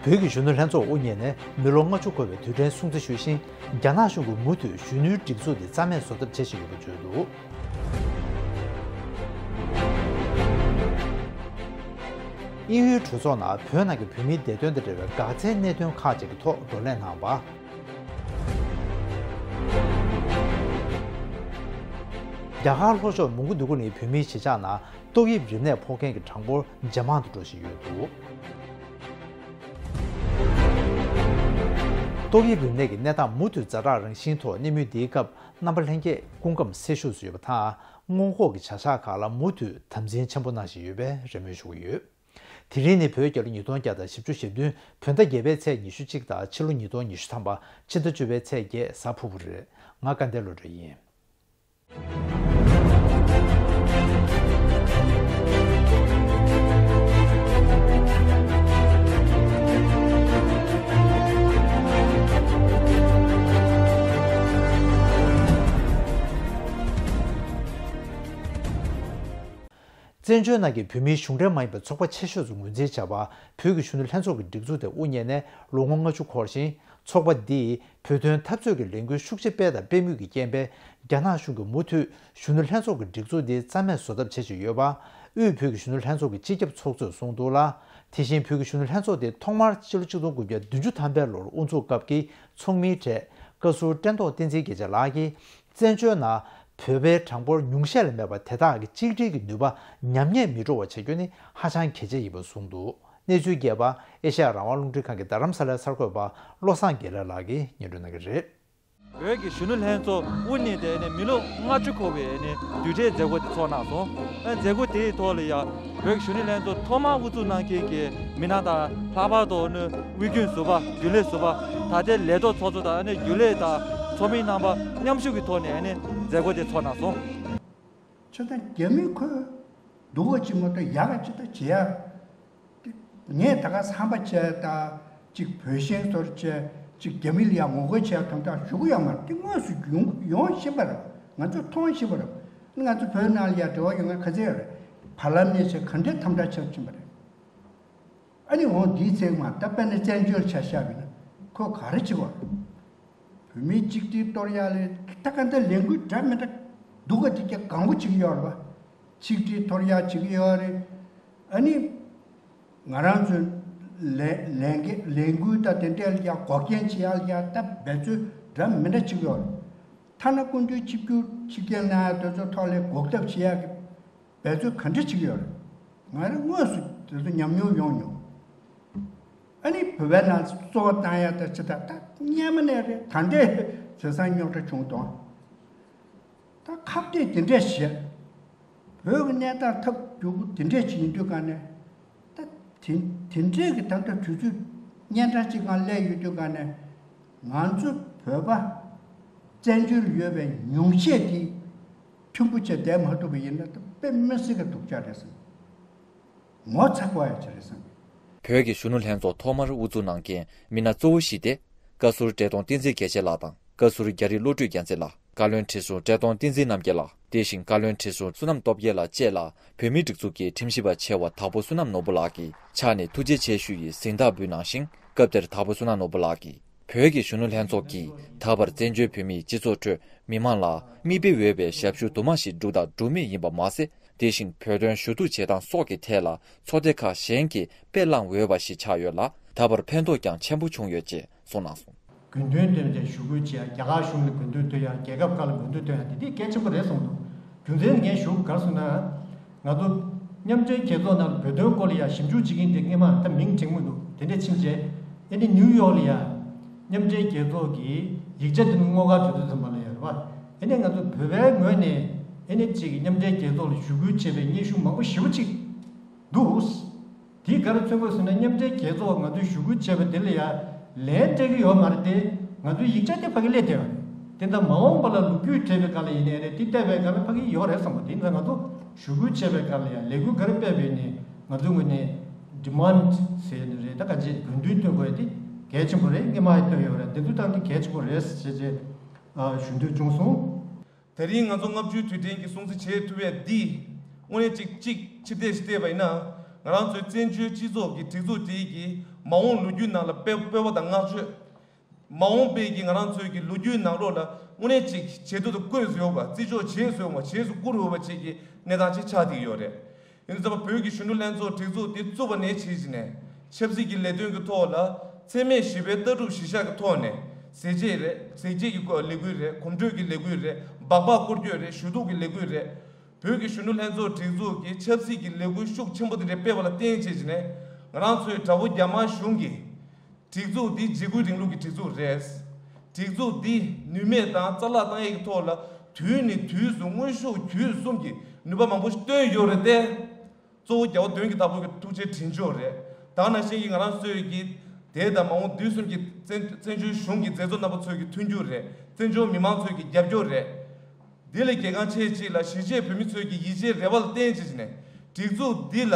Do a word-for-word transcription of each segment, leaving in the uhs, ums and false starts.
བོད་ཀྱི་གཞོན་ནུ་ལྷན་ཚོགས་དབུ་བརྙེས་ནས་མི་ལོ་ལྔ་བཅུ་འཁོར་བའི་དུས་དྲན་སྲུང་བརྩི་ཞུས་ཤིང་། རྒྱ་ནག་གཞུང་གིས་མུ་མཐུད་གཞོན་ནུའི་སྒྲིག་འཛུགས་དེ་རྩ་མེད་བཟོ་ཐབས་བྱེད་བཞིན་ཡོད་པ་བརྗོད་འདུག་དབྱིན་ཡུལ་གྲོས་ཚོགས་ནང་བོད་ནང་གི་བོད་མིའི་བདེ་དོན་དང་འབྲེལ་བའི་འགག་རྩའི་གནད་དོན་ཁག་ཅིག་གི་ཐོག་བགྲོ་གླེང་གནང་བ། རྒྱ་གར་ལྷོ་ཕྱོགས་མོན་གྷོ་འདོད་རྒུ་གླིང་བོད་མིའི་གཞིས་ཆགས་ནང་ཏོག་དབྱིབས་རིམས་ནད་ཕོག་མཁན་གྱི་གྲངས་འབོར་ཇེ་མང་དུ་འགྲོ་བཞིན་ཡོད་འདུག་ཏོག་དབྱིབས་རིམས་ནད་ཀྱི་གནས་སྟངས་མུ་མཐུད་ཛ་དྲག་རང་བཞིན་ཐོག་གནས་མུས་འདིའི་སྐབས། རྣམ་པ་ལྷན་རྒྱས་སྐུ་ཁམས་སེར་ཤོས་སུ་ཡོད་པ་དང་། སྔོན་འགོག་གི་བྱ་གཞག་ཁག་ལ་མུ་མཐུད་དམ་འཛིན་ཆེན་པོ་གནང་བཞིན་ཡོད་པའི་རེ་སྨོན་ཞུ་གི་ཡོད། དེ་རིང་ནི་བོད་རྒྱལ་ལོ་ཉིས་སྟོང་བརྒྱ་དང་བཞི་བཅུ་ཞེ་བདུན། བོད་ཟླ་བརྒྱད་པའི་ཚེས་ཉི་ཤུ་གཅིག་དང་ཕྱི་ལོ་ཉིས་སྟོང་ཉི་ཤུ་ཐམ་པ་ཕྱི་ཟླ་བཅུ་པའི་ཚེས་བརྒྱད་གཟའ་ཕུར་བུ་རེད། ང་སྐལ་ལྡན་བློ་གྲོས་ཡིན། བཙན་བྱོལ་ནང་གི་བོད་མིའི་གཞུང་འབྲེལ་མ་ཡིན་པའི་ཚོགས་པ་ཆེ་ཤོས་སུ་ངོས་འཛིན་བྱ་བ་བོད་ཀྱི་གཞོན་ནུ་ལྷན་ཚོགས་ཀྱི་སྒྲིག་འཛུགས་དེ་དབུ་བརྙེས་ནས་ལོ་ངོ་ལྔ་བཅུ་འཁོར་ཞིང་། ཚོགས་པ་འདིས་བོད་དོན་འཐབ་རྩོད་ཀྱི་ལས་འགུལ་ཤུགས་ཆེ་སྤེལ་དང་སྤེལ་མུས་ཀྱི་རྐྱེན་པས། རྒྱ་ནག་གཞུང་གིས་མུ་མཐུད་གཞོན་ནུ་ལྷན་ཚོགས་ཀྱི་སྒྲིག་འཛུགས་འདི་རྩ་མེད་བཟོ་ཐབས་བྱེད་བཞིན་ཡོད་པ། དབུས་བོད་ཀྱི་གཞོན་ནུ་ལྷན་ཚོགས་ཀྱི་སྤྱི་ཁྱབ་ཚོགས་གཙོས་གསུངས་འདུག་ལ། དེ་བཞིན་བོད་ཀྱི་གཞོན་ནུ་ལྷན་ཚོགས་དེ་ཐོག་མར་ཕྱི་ལོ་ཆིག་སྟོང་དགུ་བརྒྱ་བདུན་ཅུ་ཐམ་པའི་ལོར་དབུ་འཛུགས་སྐབས་ཀྱི་ཚོགས་མིའི་གྲས་བཀའ་ཟུར་བཀྲས་མཐོང་བསྟན་འཛིན་རྒྱལ་མཚན་ལགས་ཀྱིས། བཙན་བྱོལ་ནང་བོད་པའི་གྲངས་འབོར་ཉུང་ཤས་ལས་མེད་པ་དེ་དག་གི་གཅིག་སྒྲིལ་གྱི་ནུས་པ་ཉམས་ཉེས་མི་འགྲོ་བ་བྱ་རྒྱུ་ནི་ཧ་ཅང་གལ་ཆེ་ཡིན་པ་གསུངས་འདུག་གནས་ཚུལ་རྒྱས་པ་ཨེ་ཤ་ཡ་རང་དབང་རླུང་འཕྲིན་ཁང་གི་རྡ་རམ་ས་ལའི་གསར་འགོད་པ་བློ་བཟང་དགེ་ལེགས་ལགས་ཀྱིས་སྙན་སྒྲོན་གནང་གི་རེད། བོད་ཀྱི་གཞོན་ནུ་ལྷན་ཚོགས་དབུ་བརྙེས་ཏེ་ནི་མི་ལོ་ལྔ་བཅུ་འཁོར་བའི་ནི་དུས་དྲན་མཛད་སྒོ་དེ་ཚོགས་གནང་སོང་། ཨ་མཛད་སྒོ་དེའི་ཐོག་ལ་ཡང་བོད་ཀྱི་གཞོན་ནུ་ལྷན་ཚོགས་ཐོག་མར་དབུ་འཛུགས་གནང་མཁན་གྱི་མི་སྣ་དང་། ལྷག་པར་དུ་ནི་དབུས་རྒྱུན་ཟུར་པ་རྒྱུན་ལས་ཟུར་པ་ད་ལྟའི་ལས་ཐོག་ཚོགས་གཙོ་དང་ནི་རྒྱུན་ལས་དང་ཚོགས་མི་རྣམ་པ་མཉམ་ཞུགས་ཀྱི་ཐོག་ནས་ནི་མཛད་སྒོ་དེ་ཚོགས་གནང་སོང་། ཆོས་དང་རྒྱ་མི་ཁོས་སྡུག་ག་ཅིག་མ་གཏོགས་ཡག་ག་ཅིག་ད་བྱེད་ཡ། ངས་ད་ག་བསམ་པ་བྱས་ད་ཅིག་བོད་ཞེན་བཟོ་བྱས་ཅིག་རྒྱ་མི་ལ་ཡང་ངོ་རྒོལ་བྱས་དམ་དྲག་ཞུ་གི་ཡོད་མ་རེད། དེ་དངོས་སུ་ཡོང་ཡོང་བཞིན་པ་རེད། ང་ཚོས་མཐོང་བཞིན་པ་རེད། ང་ཚོ་བོད་ནང་ལ་ཡང་འབྲེལ་བ་ཡོད་མཁན་ག་ཚད་ཡོད་རེད། བར་ལམ་ནས་བྱས་ག་འདྲས་དམ་དྲག་བྱེད་བཞིན་པ་རེད། ཨ་ནི་འོང་འདིའི་ཚེ་མ་ད་དཔེར་ན་བཙན་བྱོལ་ཆ་བཞག་པ་ཡིན་ན་ཁོས་ག་རེ་བྱེད་དགོས་རེད། བོད་མིའི་གཅིག་སྒྲིལ་གཏོར་ཡག་ལས་ད་ག་འདྲ་ལས་འགུལ་འདྲ་མི་འདྲ་སྡུག་ག་དེ་ག་གང་པོ་བྱེད་ཀྱི་ཡོད་རེད་པ། གཅིག་སྒྲིལ་གཏོར་ཡག་བྱེད་ཀྱི་ཡོད་རེད། ཨ་ནི་ང་རང་ཚོའི་ལས་ལས་འགན་ལས་འགུལ་དང་དེ་འདྲའི་ལ་ཡང་འགོག་རྐྱེན་བྱེད་ཡག་ལ་ཡང་ད་འབད་རྩོལ་འདྲ་མི་འདྲ་བྱེད་ཀྱི་ཡོད་རེད། ཐ་ན་སྐུ་མདུན་ཆིབས་བསྒྱུར་ཕྱི་རྒྱལ་གནང་ཡག་དེ་ཚོ་ཐོག་ལ་འགོག་ཐབས་བྱེད་ཡག་གི་འབད་རྩོལ་ག་འདྲ་བྱེད་ཀྱི་ཡོད་རེད། ང་རང་དངོས་སུ་དེ་ཚོ་ཉམས་མྱོང་ཡོང་མྱོང་། ཨ་ནི་བོད་པའི་ནང་གསོལ་བ་བཏང་ཡག་ད་ཅི་ད་ད་སྔོན་མ་ནས་རེད། ད་འདྲས་བྱས་ཙང་རྙོག་དྲ་བྱུང་དང་། ད་ཁ་གཏད་དེ་འདྲས་བྱས། བོད་ཀྱི་གནས་སྟངས་ཐབས་སྐྱོ་པོ་དེ་འདྲས་ཅིག་ཡིན་དུས་ག་ནས། ད་དེ་དེ་འདྲས་ཀྱི་ད་ལྟ་དུས་ཚོད་གཉན་འཕྲང་ཅིག་སྒང་སླེབས་ཡོད་དུས་ག་ནས། ང་ཚོ་བོད་པ་བཙན་བྱོལ་ཡོད་པའི་ཉུང་ཤས་དེ་མཐུན་པོ་བྱས་བསྡད་མ་ཐུབ་པ་ཡིན་ན་ད་དཔེ་མི་སྲིད་ཀྱི་སྡུག་ཅག་རེད་བསམ། ངོ་ཚ་དགོས་ཡ་ཅིག་རེད་བསམ། བོད་ཀྱི་གཞོན་ནུ་ལྷན་ཚོགས་ཐོག་མར་དབུ་འཛུགས་གནང་མཁན་མི་སྣ་གཙོ་བོ་བཞི་སྟེ། བཀའ་ཟུར་བཀྲས་མཐོང་བསྟན་འཛིན་རྒྱལ་མཚན་ལགས་དང་། བཀའ་ཟུར་རྒྱ་རི་བློ་གྲོས་རྒྱལ་མཚན་ལགས། བཀའ་བློན་ཁྲི་ཟུར་བཀྲས་མཐོང་བསྟན་འཛིན་རྣམ་རྒྱལ་ལགས། དེ་བཞིན་བཀའ་བློན་ཁྲི་ཟུར་བསོད་ནམས་སྟོབས་རྒྱལ་ལགས་བཅས་ལ་བོད་མིའི་སྒྲིག་འཛུགས་ཀྱི་ཁྲིམས་ཞིབ་པ་ཆེ་བ་དྭགས་པོ་བསོད་ནམས་ནོར་བུ་ལགས་ཀྱི་ཕྱག་ནས་ཐུགས་རྗེ་ཆེ་ཞུ་ཡི་གཟེངས་རྟགས་འབུལ་གནང་ཞིང་། སྐབས་དེར་དྭགས་པོ་བསོད་ནམས་ནོར་བུ་ལགས་ཀྱིས། བོད་ཀྱི་གཞོན་ནུ་ལྷན་ཚོགས་ཀྱིས་ད་བར་བཙན་བྱོལ་བོད་མིའི་སྤྱི་ཚོགས་ཁྲོད་མི་མང་ལ་མིག་དཔེ་འོས་པའི་ཞབས་ཞུ་དུ་མ་ཞིག་བསྒྲུབས་དང་སྒྲུབ་མུས་ཡིན་པ་མ་ཟད། དེ་བཞིན་བོད་དོན་ཞུ་གཏུག་བྱེད་སྟངས་སོགས་ཀྱི་ཐད་ལ་ཚོགས་སྡེ་ཁག་གཞན་གྱིས་དཔེ་བླངས་འོས་པ་ཞིག་ཆགས་ཡོད་ལ། ད་བར་ཕན་ཐོགས་ཀྱང་ཆེན་པོ་བྱུང་ཡོད་ཅེས་གསུངས་གནང་སོང་། དགོས་འདུན་བཏོན་ཏེ་ཞུ་སྐུལ་བྱེད་ཡ། རྒྱ་གར་གཞུང་ལ་དགོས་འདུན་བཏོན་ཡ། རྒྱལ་ཁབ་ཁག་ལ་དགོས་འདུན་བཏོན་ཡ་དེ་དེ་གལ་ཆེན་པོ་རེད་གསུངས་འདུག་རྒྱུ་མཚན་ངས་ཞུ་ག་རེ་གསུངས་ན། ང་ཚོ་མཉམ་འབྲེལ་རྒྱལ་ཚོགས་ནང་ལ་བོད་དོན་སྐོར་ལ་ཡ་ཞིབ་འཇུག་བྱེད་མཁན་དེ་སྔོན་མ་ད་མིང་དྲན་གྱི་མི་འདུག་དེ་འདྲས་ཕྱིན་རྗེས་ཨེ་ནི་ནིའུ་ཡོག་ལ་ཡ་མཉམ་འབྲེལ་རྒྱལ་ཚོགས་ཀྱི་ཡིག་ཆ་དེ་ནི་སྔོག་གར་འགྲོ་དུས་ཙམ་པ་ལ་ཡ་རེད་པ། ཨེ་ནི་ང་ཚོ་བོད་པའི་ངོས་ནས་ཨེ་ནི་གཅིག་གི་མཉམ་འབྲེལ་རྒྱལ་ཚོགས་ལ་ཞུ་སྐུལ་བྱས་པའི་སྙན་ཞུ་མང་པོ་ཞེ་པོ་ཅིག་འདུག་དེས་ག་རེ་མཚོན་གྱི་ཡོད་ཟེར་ན། མཉམ་འབྲེལ་རྒྱལ་ཚོགས་ང་ཚོས་ཞུ་སྐུལ་བྱས་པ་དེ་ལ་ཡ་ལན་སྤྲད་ཀྱི་ཡོད་མ་རེད་དེ། ང་ཚོའི་ཡིག་ཆ་དེ་ཕ་གི་སླེབས་བསྡད་ཡོད་རེད། དེ་ད་མ་འོངས་པ་ལ་ལོ་རྒྱུས་བྲིས་པའི་སྐབས་ལ་ཡིན་ནའི་རེད། དེ་བལྟས་པའི་སྐབས་ལ་ཕ་གི་ཡོད་རེད་བསམ་པ། དེ་ཡིན་ཙང་ང་ཚོ་ཞུ་སྐུལ་བྱས་པའི་སྐབས་ལ་ཡ་ལས་འགུལ་ག་རེ་སྤེལ་བས་ནི་ང་ཚོའི་ངོས་ནས་ཌི་མན་ཌི་ཟེར་ནི་རེད། ད་ག་ཅི་དགོས་འདུན་བཏོན་དགོས་ཡ་དེ་གལ་ཆེན་པོ་རེད། སྔོན་མ་ཡང་བཏོན་ཡོད་རེད། དེ་ཚོ་ད་དེ་གལ་ཆེན་པོ་རེད་ཟེར་བྱས་བྱས་ཞུ་འདོད་བྱུང་སོང་། དེ་རིང་ང་ཚོ་ལྔ་བཅུའི་དུས་དྲན་གྱི་སྲུང་བརྩི་བྱེད་ཐུབ་ཡས་འདི། དངོས་གནས་གཅིག་གཅིག་ཕྱིར་བལྟས་ཤིག་བལྟས་པ་ཡིན་ན། ང་རང་ཚོའི་བཙན་བྱོལ་སྤྱི་ཚོགས་ཀྱི་སྒྲིག་འཛུགས་དེ་གི་ མ་འོངས་ལོ་རྒྱུས་ནང་ལ་དཔེ་སྤོབས་པ་དང་བསྔགས་བརྗོད། མ་འོངས་པའི་གི་ང་རང་ཚོའི་གི་ལོ་རྒྱུས་ནང་ལོགས་ལ་དངོས་གནས་ཅིག་བྱེད་ཐུབ་ཏུ་བཀོད་བཟོས་ཡོད་པ། བརྩི་འཇོག་བྱེད་བཟོས་ཡོད་པ། བྱེད་སུ་བཀུར་འོས་པ་ཅིག་གི་གནས་སྟངས་ཅིག་ཆགས་བསྡད་ཡོད་རེད། ཡིན་ཙང་བོད་ཀྱི་གཞོན་ནུ་ལྷན་ཚོགས་སྒྲིག་འཛུགས་འདི་བཙུགས་པ་ནས་བྱས་ཀྱི་ནས་ཆབ་སྲིད་ཀྱི་ལས་དོན་གྱི་ཐོག་ལ་འཚེ་མེད་ཞི་བའི་ལྟ་གྲུབ་གཞིར་བཞག་གི་ཐོག་ནས་ཟས་བཅད་རེད། ཟས་བཅད་ཀྱི་ལས་འགུལ་རེད། གོམ་བགྲོད་ཀྱི་ལས་འགུལ་རེད། སྦག་སྦག་སྐོར་སྐྱོད་རེད། ཞུ་གཏུག་གི་ལས་འགུལ་རེད། བོད་ཀྱི་གཞོན་ནུ་ལྷན་ཚོགས་སྒྲིག་འཛུགས་ཀྱི་ཆབ་སྲིད་ཀྱི་ལས་འགུལ་ཤུགས་ཆེན་པོ་དེ་འདྲ་སྤེལ་བ་ལ་བརྟེན་བྱས་ཀྱི་ནས་ང་རང་ཚོའི་དགྲ་བོ་རྒྱ་དམར་གཞུང་གིས་སྒྲིག་འཛུགས་འདི་འཇིགས་སྐུལ་རིང་ལུགས་ཀྱི་སྒྲིག་འཛུགས་རེད། སྒྲིག་འཛུགས་འདི་ནུས་མེད་དང་རྩ་བརླག་བཏང་ཡས་ཀྱི་ཐོག་ལ་དུས་ནས་དུས་སུ་དངོས་ཤུགས་བརྒྱུད་གསུམ་གྱིས་ནུས་པ་མང་པོ་ཞིག་བཏོན་ཡོད་རེད་དེ། གཙོ་བོ་རྒྱལ་བ་དོན་གྱི་བདག་པོ་གི་ཐུགས་རྗེ་དྲིན་ཆེན་རེད། ད་ག་ནང་བཞིན་གྱི་ང་རང་ཚོའི་གི་དེ་དང་མ་འོངས་དུས་གསུམ་གྱི་བཙན་བཙན་བྱོལ་གཞུང་གི་མཛད་གཙོ་རྣམ་པ་ཚོའི་གི་མཐུན་འགྱུར་རེད། བཙན་བྱོལ་མི་མང་ཚོའི་གི་རྒྱབ་སྐྱོར་རེད། འདི་ལས་གལ་འགངས་ཆེ་ཅིག་ལ་གཞིས་བྱེས་བོད་མི་ཚོའི་གི་ཡིད་ཆེས་རེ་བ་ལ་བརྟེན་བྱས་ནས་སྒྲིག་འཛུགས་འདི་ལ་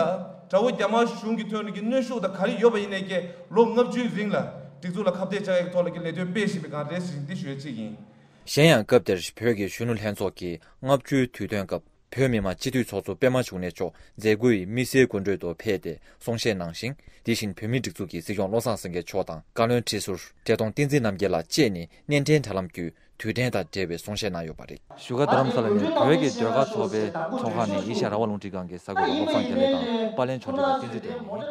དགྲ་བོ་རྒྱ་དམར་གཞུང་གི་ཐོག་ནས་ཀྱི་གནོན་ཤུགས་དང་ག་རེ་ཡོད་པ་ཡིན་ནའི་ཀྱི་ལོ་ལྔ་བཅུའི་རིང་ལ་སྒྲིག་འཛུགས་ལ་ཁ་གཏད་བཅག་ཡག་གི་ཐོག་ལ་ཀྱི་ལས་དོན་སྤེལ་བཞིན་པའི་སྒང་རེད་ཟེར་འདི་ཞུ་ཡ་གཅིག་ཡིན། གཞན་ཡང་སྐབས་དེར་བོད་ཀྱི་གཞོན་ནུ་ལྷན་ཚོགས་ཀྱི་ལྔ་བཅུའི་དུས་སྟོན་སྐབས་བོད་མི་མང་སྤྱི་འཐུས་ཚོགས་གཙོ་པད་མ་འབྱུང་གནས་མཆོག་མཛད་སྒོའི་དམིགས་བསལ་གོ་སྒྲིག་ཏུ་ཕེབས་ཏེ་གསུང་བཤད་གནང་ཞིང་། དེ་བཞིན་བོད་མིའི་སྒྲིག་འཛུགས་ཀྱི་སྲིད་སྐྱོང་བློ་བཟང་སེང་གེ་མཆོག་དང་བཀའ་བློན་ཁྲི་ཟུར་བཀྲས་མཐོང་བསྟན་འཛིན་རྣམ་རྒྱལ་ལགས་བཅས་ནས་སྣེ་འདྲེན་དྲ་ལམ་བརྒྱུད། དུས་དྲན་དང་འབྲེལ་བའི་གསུང་བཤད་གནང་ཡོད་པ་རེད། བཞུགས་སྒར་རྡ་རམ་ས་ལ་ནས་བོད་ཀྱི་ཟློས་གར་ཚོགས་པའི་ཚོགས་ཁང་ནས་ཨེ་ཤ་ཡ་རང་དབང་རླུང་འཕྲིན་ཁང་གི་གསར་འགོད་པ་བློ་བཟང་རྒྱ་ལེགས་དང་། པར་ལེན་ཕྱོགས་སྒྲིག་པ་བསྟན་འཛིན་བཀྲས་མཐོང་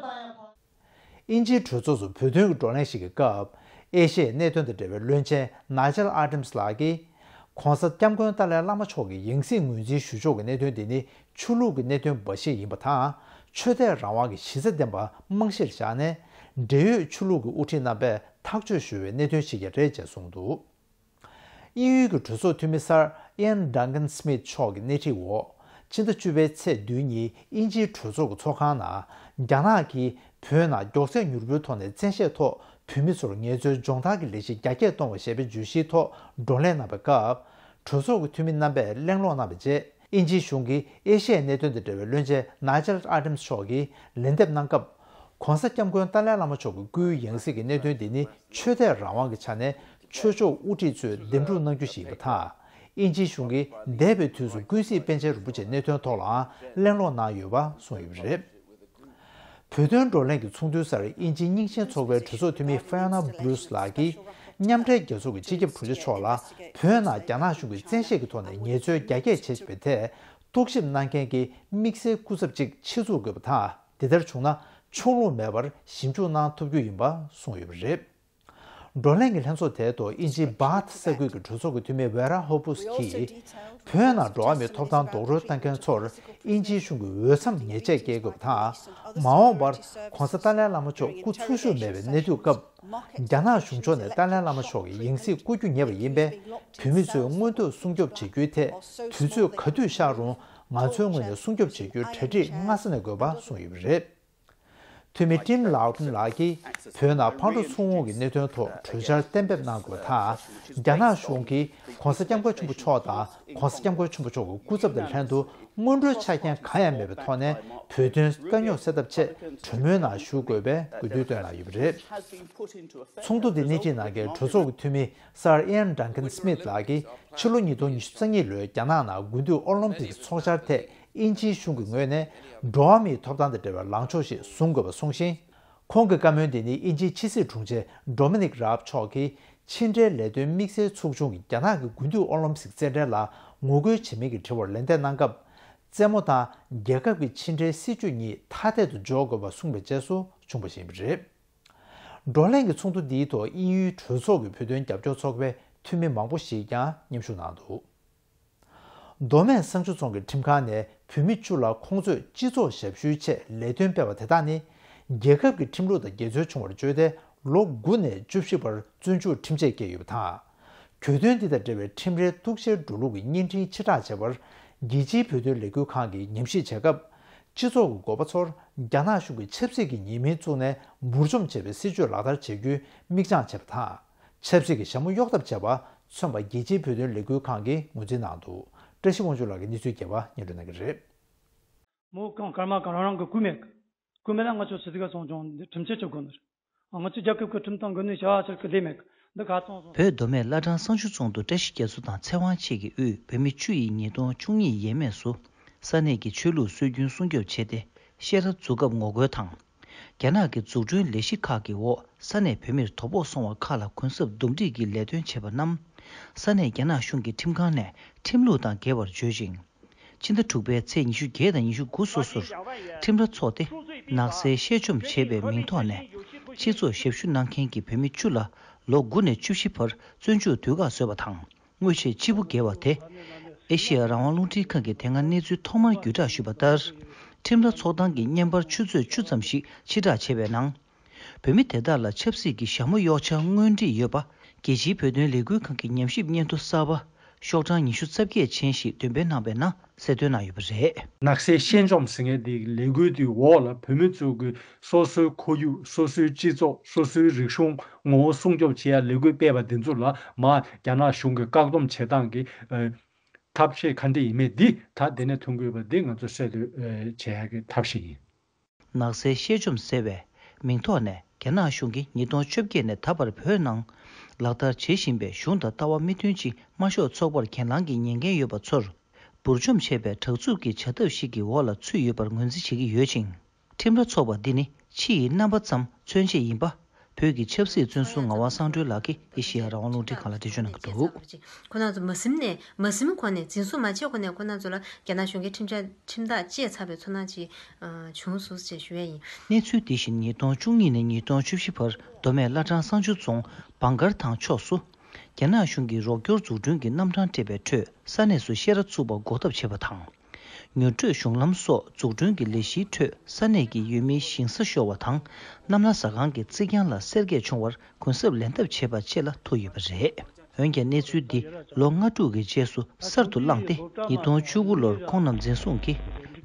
ཡིན། དབྱིན་ཇིའི་གྲོས་ཚོགས་སུ་བོད་དོན་གྱི་བགྲོ་གླེང་ཞིག་གི་སྐབས། ཨེ་ཤ་ཡའི་གནད་དོན་དང་འབྲེལ་བའི་བློན་ཆེན་ནཱི་ཇལ་ཨ་ཏམ་སི་ལགས་ཀྱིས། ྋགོང་ས་ྋསྐྱབས་མགོན་ཏཱ་ལའི་བླ་མ་མཆོག་གི་ཡང་སྲིད་ངོས་འཛིན་ཞུ་ཕྱོགས་ཀྱི་གནད་དོན་དེ་ནི་ཆོས་ལུགས་ཀྱི་གནད་དོན་འབའ་ཞིག་ཡིན་པ་དང་། ཆོས་དད་རང་དབང་གི་གཞི་རྩ་ལྡན་པ་རྨང་གཞིར་བཞག་ནས། འབྲེལ་ཡོད་ཆོས་ལུགས་ཀྱི་དབུ་ཁྲིད་རྣམ་པས་ཐག་གཅོད་ཞུ་བའི་གནད་དོན་ཞིག་ཀྱང་རེད་ཅེས་གསུངས་འདུག་དབྱིན་ཡུལ་གྱི་གྲོས་ཚོགས་འཐུས་མི་སར་ཨེན་ཌང་ཀན་སྨིད་མཆོག་གི་སྣེ་ཁྲིད་འོག་ཕྱི་ཟླ་བཅུ་པའི་ཚེས་བདུན་ཉིན་དབྱིན་ཇིའི་གྲོས་ཚོགས་ཀྱི་ཚོགས་ཁང་ནང་། རྒྱ་ནག་གིས་བོད་ནང་མགྱོགས་ཚད་མྱུར་པོའི་ཐོག་ནས་བཙན་ཤེད་ཐོག་བོད་མི་ཚོར་ངལ་རྩོལ་སྦྱོང་བརྡར་གྱི་ལས་གཞི་རྒྱ་སྐྱེད་གཏོང་བ་ཞེས་པའི་བརྗོད་གཞིའི་ཐོག་བགྲོ་གླེང་གནང་བའི་སྐབས། གྲོས་ཚོགས་ཀྱི་འཐུས་མི་རྣམ་པས་གླེང་སློང་གནང་བའི་རྗེས། དབྱིན་ཇིའི་གཞུང་གིས་ཨེ་ཤི་ཡའི་གནད་དོན་དང་འབྲེལ་བའི་བློན་ཆེན་ནཱི་ཇལ་ཨ་ཏམ་སི་མཆོག་གིས་ལན་འདེབས་གནང་སྐབས། ྋགོང་ས་ྋསྐྱབས་མགོན་ཏཱ་ལའི་བླ་མ་མཆོག་གི་སྐུའི་ཡང་སྲིད་ཀྱི་གནད་དོན་འདི་ནི་ཆོས་དད་རང་དབང་གི་ཆ་ནས་ཆོས་ཕྱོགས་དབུ་ཁྲིད་ཚོས་འདེམས་སྒྲུག་གནང་རྒྱུ་ཞིག་ཡིན་པ་དང་། དབྱིན་ཇིའི་གཞུང་གིས་འདས་པའི་དུས་སུ་ཀུན་གཟིགས་པཎ་ཆེན་རིན་པོ་ཆེའི་གནད་དོན་ཐོག་ལའང་གླེང་སློང་གནང་ཡོད་པ་གསུངས་ཡོད་པ་རེད། བོད་དོན་བགྲོ་གླེང་གི་ཚོགས་འདུའི་སར་དབྱིན་ཇིའི་རྙིང་ཞེན་ཚོགས་པའི་གྲོས་ཚོགས་འཐུས་མི་ཧྥ་ཡོ་ན་སྦུ་རུ་སི་ལགས་ཀྱིས། མཉམ་འབྲེལ་རྒྱལ་ཚོགས་ཀྱི་སྤྱི་ཁྱབ་དྲུང་ཆེ་མཆོག་ལ་བོད་ནང་རྒྱ་ནག་གཞུང་གིས་བཙན་ཤེད་ཀྱི་ཐོག་ནས་ངལ་རྩོལ་རྒྱ་སྐྱེད་བྱེད་བཞིན་པའི་ཐད་རྟོག་ཞིབ་གནང་མཁན་གྱི་དམིགས་བསལ་སྐུ་ཚབ་ཅིག་ཆེད་འཛུགས་དགོས་པ་དང་། དེ་ལྟར་བྱུང་ན་ཕྱོགས་ལྷུང་མེད་པར་ཞིབ་འཇུག་གནང་ཐུབ་རྒྱུ་ཡིན་པ་གསུངས་ཡོད་པ་རེད། བགྲོ་གླེང་གི་ལྷན་ཚོགས་དེའི་ཐོག་དབྱིན་ཇིའི་བྷ་ཐ་ས་ཁུལ་གྱི་གྲོས་ཚོགས་ཀྱི་འཐུས་མི་ཝེ་ར་ཧོ་པུ་སི་གིས། བོད་ནང་འགྲོ་བ་མིའི་ཐོབ་ཐང་རྡོག་རོལ་བཏང་མཁན་ཚོར་དབྱིན་ཇིའི་གཞུང་གིས་འོས་འཚམ་ཉེས་ཆད་བཀལ་དགོས་པ་དང་། མ་འོངས་པར་༧གོང་ས་ཏཱ་ལའི་བླ་མ་མཆོག་སྐུ་འཚོ་བཞུགས་མེད་པའི་གནས་དུས་སྐབས། རྒྱ་ནག་གཞུང་ཕྱོགས་ནས་ཏཱ་ལའི་བླ་མ་མཆོག་གི་ཡང་སྲིད་བསྐོ་རྒྱུ་ཉེ་བ་ཡིན་པས། བོད་མི་ཚོའི་མངོན་འདོད་སྲུང་སྐྱོབ་བྱེད་རྒྱུའི་ཐད་དུས་ཚོད་ག་དུས་ཤར་རུང་། ང་ཚོའི་ངོས་ནས་སྲུང་སྐྱོབ་བྱེད་རྒྱུའི་གྲ་སྒྲིག་སྔ་ས་ནས་དགོས་པ་གསུངས་ཡོད་པ་རེད། འཐུས་མི་ཊིམ་ལའོ་ཊིན་ལགས་ཀྱིས་བོད་ནང་ཕར་འགྲོ་ཚུར་འོང་གི་གནད་དོན་ཐོག་གྲོས་འཆར་གཏན་འབེབས་གནང་དགོས་པ་དང་། རྒྱ་ནག་གཞུང་གིས་༧གོང་ས་༧སྐྱབས་མགོན་ཆེན་པོ་མཆོག་དང་༧གོང་ས་༧སྐྱབས་མགོན་ཆེན་པོ་མཆོག་གི་སྐུ་ཚབ་དང་ལྷན་དུ་སྔོན་འགྲོའི་ཆ་རྐྱེན་གང་ཡང་མེད་པའི་ཐོག་ནས་བོད་དོན་དཀའ་རྙོག་སེལ་ཐབས་ཆེད་གྲོས་མོལ་ནང་ཞུགས་དགོས་པའི་དགོས་འདུན་བཏོན་གནང་ཡོད་པ་རེད། ཚོགས་འདུ་དེ་སྣེ་ཁྲིད་གནང་མཁན་གྲོས་ཚོགས་ཀྱི་འཐུས་མི་སར་ཨེན་ཌང་ཀན་སྨིད་ལགས་ཀྱིས་ཕྱི་ལོ་ཉིས་སྟོང་ཉི་ཤུ་རྩ་གཉིས་ལོའི་རྒྱ་ནག་ནང་དགུན་དུས་ཨོ་ལིམ་པིག་ཚོགས་འཆར་ཐད། དབྱིན་ཇིའི་གཞུང་གི་ངོས་ནས་འགྲོ་བ་མིའི་ཐོབ་ཐང་དང་འབྲེལ་བའི་ལངས་ཕྱོགས་ཤིག་བཟུང་དགོས་པ་གསུངས་ཤིང་། ཁོང་གི་བཀའ་མོལ་འདི་ནི་དབྱིན་ཇིའི་ཕྱི་སྲིད་དྲུང་ཆེ་ཌོ་མི་ནིག་རཱབ་མཆོག་གིས་ཕྱི་འབྲེལ་ལས་དོན་དམིགས་བསལ་ཚོགས་ཆུང་གིས་རྒྱ་ནག་གི་དགུན་དུས་ཨོ་ལིམ་པིག་རྩེད་འགྲན་ལ་ངོ་རྒོལ་བྱེད་མིན་གྱི་དྲི་བར་ལན་འདེབས་གནང་སྐབས། རྩེད་མོ་དང་རྒྱལ་ཁབ་ཀྱི་ཕྱི་འབྲེལ་སྲིད་ཇུས་གཉིས་ཐ་དད་དུ་འཇོག་དགོས་པ་གསུངས་པའི་རྗེས་སུ་བྱུང་བ་ཞིག་ཡིན་པ་རེད། བགྲོ་གླེང་གི་ཚོགས་འདུ་འདིའི་ཐོག་དབྱིན་ཡུལ་གྲོས་ཚོགས་ཀྱི་བོད་དོན་རྒྱབ་སྐྱོར་ཚོགས་པའི་འཐུས་མི་མང་པོ་ཞིག་ཀྱང་མཉམ་ཞུགས་གནང་འདུག་མདོ་སྨད་བསང་ཆུ་རྫོང་གི་ཁྲིམས་ཁང་ནས་བོད་མི་བཅུ་ལ་ཁོང་ཚོས་སྤྱི་ཚོགས་ཞབས་ཞུའི་ཆེད་ལས་དོན་སྤེལ་བ་དེ་དག་ནི། རྒྱལ་ཁབ་ཀྱི་ཁྲིམས་ལུགས་དང་འགལ་འཛོལ་བྱུང་བར་བརྗོད་དེ། ལོ་དགུ་ནས་བཅུ་བཞི་བར་བཙོན་འཇུག་ཁྲིམས་ཆད་བཀལ་ཡོད་པ་དང་། གྱོད་དོན་འདི་དང་འབྲེལ་བའི་ཁྲིམས་རའི་གཏུག་བཤེར་འགྲོ་ལུགས་ཀྱི་བརྙན་འཕྲིན་ཕྱིར་བསྒྲགས་བྱས་པར། རྒྱལ་སྤྱིའི་བོད་དོན་ལས་འགུལ་ཁང་གིས་ཉམས་ཞིབ་བྱས་སྐབས། སྤྱི་ཚོགས་ཀྱི་འགོ་པ་ཚོར་རྒྱ་ནག་གཞུང་གིས་ཆབ་སྲིད་ཀྱི་ཉེས་མིང་བཙུགས་ནས་འབུར་འཇོམས་བྱས་པའི་སྲིད་བྱུས་ལག་བསྟར་བྱེད་རྒྱུའི་མིག་བཅངས་བྱས་པ་དང་། ཆབ་སྲིད་ཀྱི་ཞྭ་མོ་གཡོག་ཐབས་བྱས་པ་མཚོན་པ་རྒྱལ་སྤྱིའི་བོད་དོན་ལས་འགུལ་ཁང་གིས་ངོས་འཛིན་གནང་འདུག་བཀྲ་ཤིས་དབང་ཕྱུག་ལགས་ཀྱིས་གནས་ཚུལ་རྒྱས་པ་སྙན་སྒྲོན་གནང་གི་རེད། མོ་གང་སྐར་མ་གང་རང་རང་གི་སྐུ་མེད་གི། སྐུ་མེད་ན་ང་ཚོ་སི་ཏི་ག་སོང་ཅུང་འདི་ཁྲིམས་ཆད་གཅོད་དགོས་ནི་རེད། ང་ཚོ་རྒྱལ་ཁབ་ཀྱི་ཁྲིམས་དང་འགལ་ནས་བྱ་བ་ཆེར་གི་ལས་མེད་གི། འདི་ག་ཚོང་སོང་། བོད་མདོ་སྨད་བླ་བྲང་བསང་ཆུ་རྫོང་དུ་བཀྲ་ཤིས་རྒྱ་མཚོ་དང་ཚེ་དབང་མཆེད་ཀྱི་དབུས་བོད་མི་བཅུ་ཡིས་ཉིས་སྟོང་བཅུ་གཉིས་ཡས་མས་སུ་ས་གནས་ཀྱི་ཆོས་ལུགས་སྲོལ་རྒྱུན་སྲུང་སྐྱོབ་བྱས་ཏེ་བཤད་གྲྭ་འཛུགས་སྐབས་ངོ་རྒོལ་དང་། རྒྱ་ནག་གི་འཛུགས་སྐྲུན་ལས་གཞི་ཁག་གི་འོག་ས་གནས་བོད་མིར་དོ་ཕོག་སོང་བ་ཁག་ལ་གུན་གསབ་འདུམ་འགྲིག་གི་ལས་དོན་བྱས་པ་རྣམས། ས་གནས་རྒྱ་ནག་གཞུང་གི་ཁྲིམས་ཁང་ནས་ཁྲིམས་ལུགས་དང་འགལ་བར་བརྗོད་ཅིང་། ཕྱི་ཟླ་དྲུག་པའི་ཚེས་ཉི་ཤུ་བརྒྱད་དང་ཉི་ཤུ་དགུ་སོ་སོར་ཁྲིམས་ར་ཚོགས་ཏེ་ནག་སེལ་གཤེད་བཅོམ་བྱས་པའི་མིང་ཐོག་ནས་སྤྱི་ཚོགས་ཞབས་ཞུ་གནང་མཁན་གྱི་བོད་མི་བཅུ་ལ་ལོ་དགུ་ནས་བཅུ་བཞི་བར་བཙོན་འཇུག་དུས་བཀག་བཟོས་པ་དང་། དངོས་ཆས་སྤྱི་བོ་བརྒལ་བ་དེ། ཨེ་ཤེ་ཡ་རང་དབང་རླུང་འཕྲིན་ཁང་གིས་དེ་སྔ་གནས་ཚུལ་ཐོག་མར་བརྒྱུད་བསྒྲགས་ཞུས་པ་ལྟར། ཁྲིམས་ར་ཚོགས་ཐང་གི་བརྙན་པར་ཆུ་ཚོད་བཅུ་ཙམ་ཞིག་ཕྱིར་བསྒྲགས་བྱས་པའི་ནང་། བོད་མི་དེ་དག་ལ་ཆབ་སྲིད་ཀྱི་ཞྭ་མོ་གཡོག་ཆ་དངོས་འབྲེལ་ཡོད་པ། རྒྱལ་སྤྱིའི་བོད་དོན་ལས་འགུལ་ཁང་གི་ཉམས་ཞིབ་སྙན་ཐོ་གསར་པ། ཤོག་གྲངས་ཉི་ཤུ་རྩ་བརྒྱད་ཅན་ཞིག་འདོན་སྤེལ་གནང་པའི་ནང་གསལ་སྟོན་གནང་ཡོད་པ་རེད། ནག་སེལ་གཤེད་འཇོམས་ཟེར་མཁན་དེའི་ལས་འགུལ་དེའི་འོག་ལ་བོད་མི་ཚོ་གི་སོ་སོའི་ཁོར་ཡུག་སོ་སོའི་སྤྱི་ཚོགས་སོ་སོའི་རིག་གཞུང་ངོ་བོ་སྲུང་སྐྱོབ་བྱེད་ཡ་ལས་འགུལ་སྤེལ་བ་དེ་ཚོ་ལ་མར་རྒྱ་ནག་གཞུང་གི་བཀག་སྡོམ་བྱེད་སྟངས་ཀྱི་ཨ་ཐབས་ཤེས་ག་འདྲ་ཡིན་མིན་འདི་ད་དེ་ནས་ཐོན་དགོས་པ་འདི་ང་ཚོ་གསལ་སྟོན་ཨ་བྱེད་ཡ་གི་ཐབས་ཤེས་ཡིན། ནག་སེལ་གཤེད་བཅོམ་ཟེར་བའི་མིང་ཐོག་ནས་རྒྱ་ནག་གཞུང་གིས་ཉིས་སྟོང་བཅོ་བརྒྱད་ནས་ད་བར་བོད་ནང་ལག་བསྟར་བྱེད་བཞིན་པའི་གཞུང་དང་ལྟ་བ་མི་མཐུན་ཅིང་དམར་ཤོག་ཚོགས་པར་གྱེན་ལངས་ཀྱི་ཉེས་འགན་ཡོད་པ་ཚོར་འབུར་འཇོམས་བྱས་པའི་དྲག་རྩུབ་ཀྱི་བྱ་ཐབས་ཤིག་གི་འོག་ལ་ཚུད་ཡོད་པར་ངོས་འཛིན་བྱེད་ཀྱི་ཡོད་ཅིང་། ཁྲིམས་ར་ཚོགས་པ་འདི་ནི་ཕྱི་ཡི་རྣམ་པ་ཙམ་མཚོན་བྱེད་ཡིན་པ། བོད་ཀྱི་ཆབ་སྲིད་བཙོན་ཟུར་ངག་དབང་བསམ་གྲུབ་ལགས་ཀྱིས་ཨེ་ཤེ་ཡ་རང་དབང་རླུང་འཕྲིན་ཁང་ལ་འགྲེལ་བརྗོད་གནང་གི་འདུག། ཁོ་རང་ཚོ་མ་ཟིན་ནས་མ་ཟིན་གོང་ནས་འཛིན་བཟུང་མ་བྱས་གོང་ནས་ཁོ་རང་ཚོ་ལ་རྒྱ་ནག་གཞུང་གིས་ཁྲིམས་འཆར་ཁྲིམས་ཐག་བཅད་ཚར་བའི་ཚོར་སྣང་ཅིག་ཨ་བྱུང་སོང་ཞེས་ཞུ་ཡས་ཡིན། གནས་ཚུལ་འདི་བཞིན་ཉིས་སྟོང་བཅུ་གཉིས་ནས་ཉིས་སྟོང་བཅུ་བཞི་བར་མདོ་སྨད་བླ་བྲང་གསང་ཆུ་རྫོང་བང་སྒར་ཐང་ཕྱོགས་སུ། རྒྱ་ནག་གཞུང་གིས་རོགས་སྐྱོར་འཛུགས་སྐྲུན་གྱི་རྣམ་གྲངས་སྤྲད་པའི་ཁྲོད་ས་གནས་སུ་བཤས་ར་ཚུགས་པ་འགོག་ཐབས་བྱས་པ་དང་། མྱུར་བགྲོད་གཞུང་ལམ་སོགས་འཛུགས་སྐྲུན་གྱི་ལས་གཞིའི་ཁྲོད་ས་གནས་ཀྱི་ཡུལ་མིའི་ཞིང་ས་ཤོར་བ་དང་། གནམ་ལ་ཟ་ཁང་གི་རྩིག་གྱང་ལ་སེར་གས་བྱུང་བར་གུན་གསབ་ལེན་ཐབས་བྱས་པ་བཅས་ལ་ཐུག་ཡོད་པ་རེད། འོན་ཀྱང་གནས་ཚུལ་འདི་ལོ་ལྔ་དྲུག་གི་རྗེས་སུ་གསར་དུ་བསླངས་ཏེ། ཉིས་སྟོང་བཅུ་དགུ་ལོར་ཁོང་རྣམས་འཛིན་བཟུང་གིས་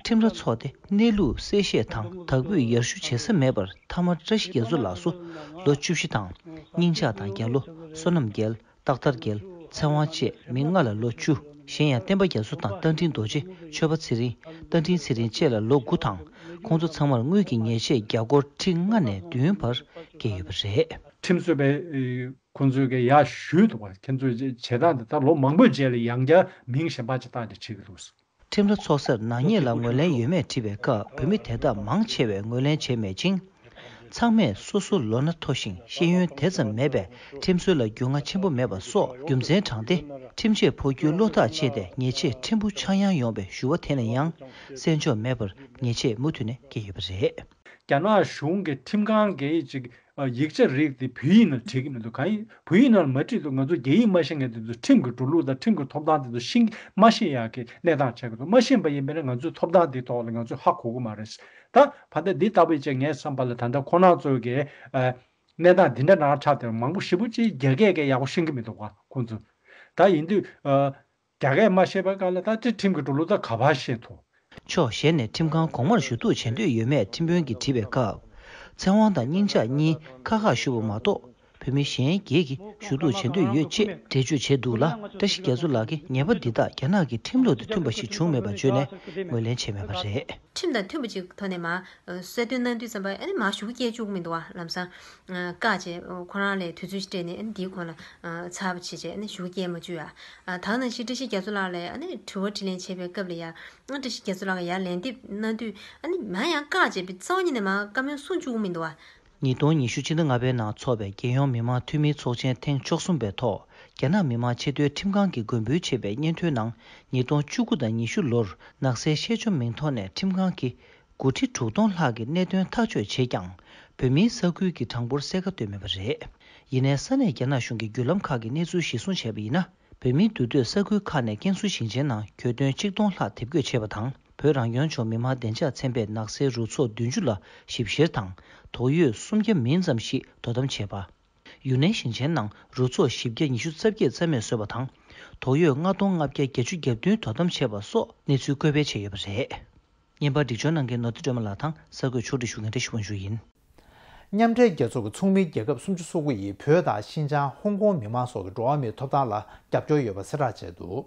ཁྲིམས་ར་ཚོགས་ཏེ་གནས་ལུགས་གསལ་བཤད་དང་དག་འབུད་ཡར་ཞུ་བྱེད་ས་མེད་པར། མཐའ་མར་བཀྲ་ཤིས་རྒྱ་མཚོ་ལགས་སུ་ལོ་བཅུ་བཞི་དང་། སྙིང་ལྕགས་དང་རྒྱ་ལོ། བསོད་ནམས་རྒྱལ། སྟག་དར་རྒྱལ། ཚེ་དབང་བཅས་མི་ལྔ་ལ་ལོ་བཅུ། གཞན་ཡང་བསྟན་པ་རྒྱ་མཚོ་དང་རྟ་མགྲིན་རྡོ་རྗེ། ཆོས་པ་ཚེ་རིང་། རྟ་མགྲིན་ཚེ་རིང་བཅས་ལ་ལོ་དགུ་དང་། ཁོང་ཚོ་ཚང་མར་དངུལ་གྱི་ཉེས་ཆད་རྒྱ་སྒོར་ཁྲི་ལྔ་ནས་བདུན་བར་བཀལ་ཡོད་པ་རེད། ཁྲིམས་རྩོད་པའི་ཁོང་ཚོས་ཀྱི་ཡར་ཞུས་འདུག་པ། ཁྱེད་ཚོས་བྱེད་སྟངས་འདི་ད་ལོ་མང་པོའི་རྗེས་ལ་ཡང་བསྐྱར་མིང་གཞན་པ་ཅིག་བཏགས་ནས་བྲིས་ཀྱི་འདུག། ཁྲིམས་ར་ཚོགས་སར་ནག་ཉེས་ལ་ངོས་ལེན་ཡོད་མེད་དྲིས་པའི་སྐབས། བོད་མི་དེ་དག་མང་ཆེ་བས་ངོས་ལེན་བྱས་མེད་ཅིང་། ཚང་མས་སོ་སོ་ལོ་ན་མཐོ་ཞིང་ཤེས་ཡོན་དེ་ཙམ་མེད་པས་ཁྲིམས་སྲོལ་ལ་རྒྱུས་མངའ་ཆེན་པོ་མེད་པ་སོགས་རྒྱུ་མཚན་དྲངས་ཏེ། ཁྲིམས་ཆད་ཕོག་རྒྱུའི་བློ་ཐག་བཅད་དེ་ཉེས་ཆད་ཕྲན་བུ་ཆག་ཡང་ཡོང་བའི་ཞུ་བ་དེ་ལ་ཡང་། གསན་འཇོག་མེད་པར་ཉེས་ཆད་མུ་མཐུད་ནས་འགེལ་ཡོད་པ་རེད། རྒྱ་ནག་གཞུང་གི་ཁྲིམས་ཁང་གིས་ཅིག་ཡིག་ཆ་རིགས་དེ་བོད་ཡིག་ནང་བྲིས་ཀྱི་མི་འདུག། གང་ཡིན་བོད་ཡིག་ནང་མ་བྲིས་འདུག། ང་ཚོ་རྒྱ་ཡིག་མ་ཤེས་མཁན་དེ་ཚོ་ཁྲིམས་ཀྱི་འགྲོ་ལུགས་དང་ཁྲིམས་ཀྱི་ཐོབ་ཐང་དེ་ཚོ་ཤེས་མ་ཤེས་ཡག་གི་གནས་སྟངས་ཆགས་ཀྱི་འདུག། མ་ཤེས་པ་ཡིན་པས་ན་ང་ཚོའི་ཐོབ་ཐང་དེའི་ཐོག་ལ་ང་ཚོས་ཧ་གོ་གི་མ་རེད། ད་བར་ད་འདི་ལྟ་བུའི་ཅིག་ངའི་བསམ་པ་ལ་ད་ལྟ་ཁོ་རང་ཚོ་གི་ཨ་གནས་སྟངས་འདི་འདྲ་ནང་ཆགས་དེ་མང་པོ་ཞེ་པོ་ཅིག་རྒྱ་སྐད་ཀྱིས་ཡག་པོ་ཤེས་ཀྱི་མི་འདུག་ག་ཁོང་ཚོ། ད་ཡིན་དུས་ཨ། རྒྱ་སྐད་མ་ཤེས་པའི་སྒང་ལ་ད་དེ་ཁྲིམས་ཀྱི་འགྲོ་ལུགས་ད་ག་པར་ཤེས་ཐུབ། ཕྱོགས་གཞན་ནས་ཁྲིམས་ཁང་གོང་མར་ཞུ་གཏུག་བྱེད་འདོད་ཡོད་མེད་ཁྲིམས་དཔོན་གྱིས་དྲིས་པའི་སྐབས། ཚེ་དབང་དང་སྙིང་ལྕགས་གཉིས་ཁ་ཁ་ཞུ་བ་མ་གཏོགས། བོད་མི་གཞན་སྒེར་གྱིས་ཞུ་གཏུག་བྱེད་འདོད་ཡོད་ཅེས་འགྲེལ་བརྗོད་བྱས་འདུག་ལ། བཀྲ་ཤིས་རྒྱ་མཚོ་ལགས་ཀྱིས་ཉེས་པ་འདི་དག་རྒྱ་ནག་གི་ཁྲིམས་ལུགས་དང་མཐུན་པ་ཞིག་བྱུང་མེད་པ་བརྗོད་ནས་ངོས་ལེན་བྱས་མེད་པ་རེད། ཁྲིམས་དང་མཐུན་པ་ཅིག་ཐོག་ནས་མར་གསལ་སྟོན་གནང་དུས་ཙམ་པ་ཨ་ནི་མར་ཞུ་སྐད་བཅུག་མི་འདུག་བ། ལམ་སང་བཀག་བྱས་ཁོ་རང་ལ་དུས་ཚོད་ཅིག་སྤྲད་ནས་ཨ་ནི་འདིའི་གོང་ལ་ཚར་བ་བྱས་བྱས་ཨ་ནི་ཞུ་སྐད་མ་བཅུག་ཡ། ད་ནང་བཞིན་བཀྲ་ཤིས་རྒྱ་མཚོ་ལགས་ལ་ཨ་ནི་དྲི་བ་དྲིས་ལན་བྱེད་པའི་སྐབས་ལ་ཡ་ཨ་བཀྲ་ཤིས་རྒྱ་མཚོ་ལགས་ཀྱིས་ཡར་ལན་འདེབས་གནང་དུས་ཨ་ནི་མར་ཡང་བཀག་བྱས་པའི་རྩ་བ་ཉིད་ནས་མར་བཀའ་མོལ་གསུང་བཅུག་མི་འདུག་བ། ཉིས་སྟོང་ཉི་ཤུ་ཕྱི་ཟླ་ལྔ་པའི་ནང་འཚོགས་པའི་རྒྱལ་ཡོངས་མི་དམངས་འཐུས་མིའི་ཚོགས་ཆེན་ཐེངས་བཅུ་གསུམ་པའི་ཐོག་རྒྱ་ནག་མི་དམངས་ཆེས་མཐོའི་ཁྲིམས་ཁང་གིས་མགོན་འབུལ་བྱས་པའི་སྙན་ཐོའི་ནང་། ཉིས་སྟོང་བཅུ་དགུ་དང་ཉི་ཤུ་ལོར་ནག་སེལ་གཤེད་བཅོམ་མིང་ཐོག་ནས་ཁྲིམས་ཁང་གིས་འགོ་ཁྲིད་དྲུག་སྟོང་ལྷག་གི་གནད་དོན་ཐག་གཅོད་བྱས་ཀྱང་། བོད་མིའི་ས་ཁུལ་གྱི་གྲངས་འབོར་གསལ་ཁ་བཏོན་མེད་པ་རེད། ཡིན་ནའི་ས་གནས་རྒྱ་ནག་གཞུང་གི་བརྒྱུད་ལམ་ཁག་གིས་གནས་ཚུལ་གཞིར་བཟུང་བྱས་པ་ཡིན་ན། བོད་མིའི་འདུས་སྡོད་ས་ཁུལ་ཁག་ནས་ཀན་སུའུ་ཞིང་ཆེན་ནང་གྱོད་དོན་ཆིག་སྟོང་ལྷག་དེབ་འགོད་བྱས་པ་དང་། བོད་རང་སྐྱོང་ལྗོངས་མི་དམངས་བདེ་འཇགས་ཚན་པས་ནག་སེལ་རུ་ཚོགས་བདུན་ཅུ་ལ་ཞིབ་བཤེར་དང་། དོགས་ཡོད་སུམ་བརྒྱ་མིན་ཙམ་ཞིག་དོ་དམ་བྱས་པ། ཡུན་ནན་ཞིང་ཆེན་ནང་རུ་ཚོགས་བཞི་བརྒྱ་ཉི་ཤུ་རྩ་བརྒྱད་རྩ་མེད་བཟོས་པ་དང་། དོགས་ཡོད་ལྔ་སྟོང་ལྔ་བརྒྱ་བརྒྱད་ཅུ་གྱ་བདུན་དོ་དམ་བྱས་པ་སོགས་གནས་ཚུལ་བཀོད་སྤེལ་བྱས་ཡོད་པ་རེད། བརྙན་པར་སྒྲིག་སྦྱོར་གནང་མཁན་ནོར་བུ་སྒྲོལ་མ་ལགས་དང་གསར་འགོད་ཕྱོགས་སྒྲིག་ཞུ་མཁན་བཀྲ་ཤིས་དབང་ཕྱུག་ཡིན། མཉམ་འབྲེལ་རྒྱལ་ཚོགས་ཀྱི་ཚོགས་མི་རྒྱལ་ཁབ་སུམ་ཅུ་སོ་དགུ་ཡིས་བོད་དང་ཤིན་ཅང་ཧོང་ཀོང་མི་མང་སོགས་ཀྱི་འགྲོ་བ་མིའི་ཐོབ་ཐང་ལ་རྒྱབ་སྐྱོར་ཡོད་པ་གསལ་བསྒྲགས་བྱས་འདུག།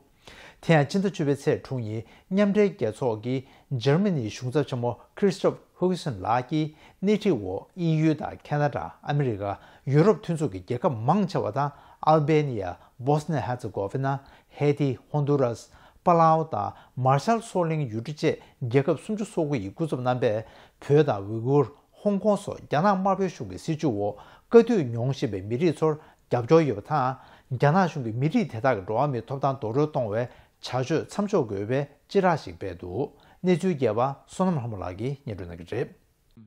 དེ་ཡང་ཕྱི་ཟླ་བཅུ་པའི་ཚེས་དྲུག་ཉིན་མཉམ་འབྲེལ་རྒྱལ་ཚོགས་ཀྱི་འཇར་མ་ནིའི་གཞུང་ཚབ་ཆེན་མོ་ཁྲིས་ཊོབ་ཧུ་གི་སན་ལགས་ཀྱིས་སྣེ་ཁྲིད་འོག་དབྱིན་ཡུལ་དང་ཁ་ན་ཌ། ཨ་མི་རི་ཀ། ཡུ་རོབ་མཐུན་ཚོགས་ཀྱི་རྒྱལ་ཁབ་མང་ཆེ་བ་དང་། ཨལ་བྷེ་ནི་ཡ། བོ་སི་ནི་ཧེ་ཙེ་གོ་ཝི་ན། ཧེ་ཏི། ཧོན་དུ་རཱས། པ་ལའོ་དང་མར་ཤལ་སོག་གླིང་ཡུལ་གྲུ་བཅས་རྒྱལ་ཁབ་སུམ་ཅུ་སོ་དགུ་ཡི་སྐུ་ཚབ་རྣམ་པས་བོད་དང་ཝི་གུར། ཧོང་ཀོང་སོགས་རྒྱ་ནག་དམར་པོའི་གཞུང་གི་སྲིད་བྱུས་འོག་དཀའ་སྡུག་མྱོང་བཞིན་པའི་མི་རིགས་ཚོར་རྒྱབ་སྐྱོར་ཡོད་པ་དང་། རྒྱ་ནག་གཞུང་གིས་མི་རིགས་དེ་དག་གི་འགྲོ་བ་མིའི་ཐོབ་ཐང་རྡོག་རོལ་གཏོང་བའི་བྱ་སྤྱོད་མཚམས་འཇོག་དགོས་པའི་སྤྱི་བསྒྲགས་ཤིག་སྤེལ་འདུག། གནས་ཚུལ་རྒྱས་པ་བསོད་ནམས་ལྷ་མོ་ལགས་ཀྱིས་སྙན་སྒྲོན་གནང་གི་རེད།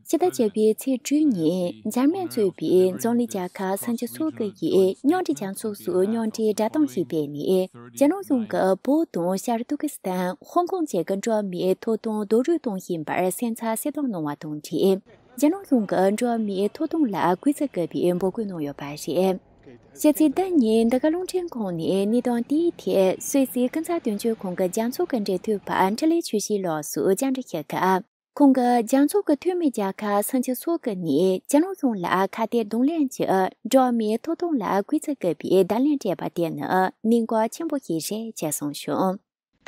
ཕྱི་ཟླ་བརྒྱད་པའི་ཚེས་བཅུ་ཉིན་འཇར་མན་གཙོས་པའི་འཛམ་གླིང་རྒྱལ་ཁབ་སུམ་ཅུ་སོ་དགུ་ཡིས་མཉམ་འབྲེལ་རྒྱལ་ཚོགས་སུ་མཉམ་འབྲེལ་བསྒྲགས་གཏམ་ཞིག་སྤེལ་ནས། རྒྱལ་ནང་གཞུང་གིས་བོད་དང་ཤར་ཏུར་ཀི་སི་ཐན། ཧོང་ཀོང་བཅས་ཀྱི་འགྲོ་བ་མིའི་ཐོབ་ཐང་རྡོག་རོལ་གཏོང་བཞིན་པར་སེམས་འཚབ་གསལ་སྟོན་གནང་བ་དང་འབྲེལ། རྒྱལ་ནང་གཞུང་གིས་འགྲོ་བ་མིའི་ཐོབ་ཐང་ལ་གུས་བརྩི་དགོས་པའི་འབོད་སྐུལ་གནང་ཡོད་པ་རེད། ཕྱི་ཚེས་བདུན་ཉིན་འདི་ག་རླུང་འཕྲིན་ཁང་ནས་གནད་དོན་དེའི་ཐད་སུད་སིའི་ཀུན་གསལ་དོན་གཅོད་ཁང་གི་རྒྱལ་ཚོགས་ཀྱི་འབྲེལ་མཐུད་པ་འཕྲིན་ལས་ཆོས་སྐྱིད་ལགས་སུ་བཅར་འདྲི་ཞུས་སྐབས། ཁོང་གིས་རྒྱལ་ཚོགས་ཀྱི་འཐུས་མི་རྒྱལ་ཁབ་སུམ་ཅུ་སོ་དགུ་ནས་རྒྱལ་ནང་གཞུང་ལ་ཁ་གཏད་གདོང་ལེན་གྱིས་འགྲོ་བ་མིའི་ཐོབ་ཐང་ལ་གུས་བརྩི་དགོས་པའི་བརྡ་ལན་སྤྲད་པ་དེ་ནི་གནད་འགག་ཆེན་པོ་ཞིག་རེད་ཅེས་གསུངས་བྱུང་།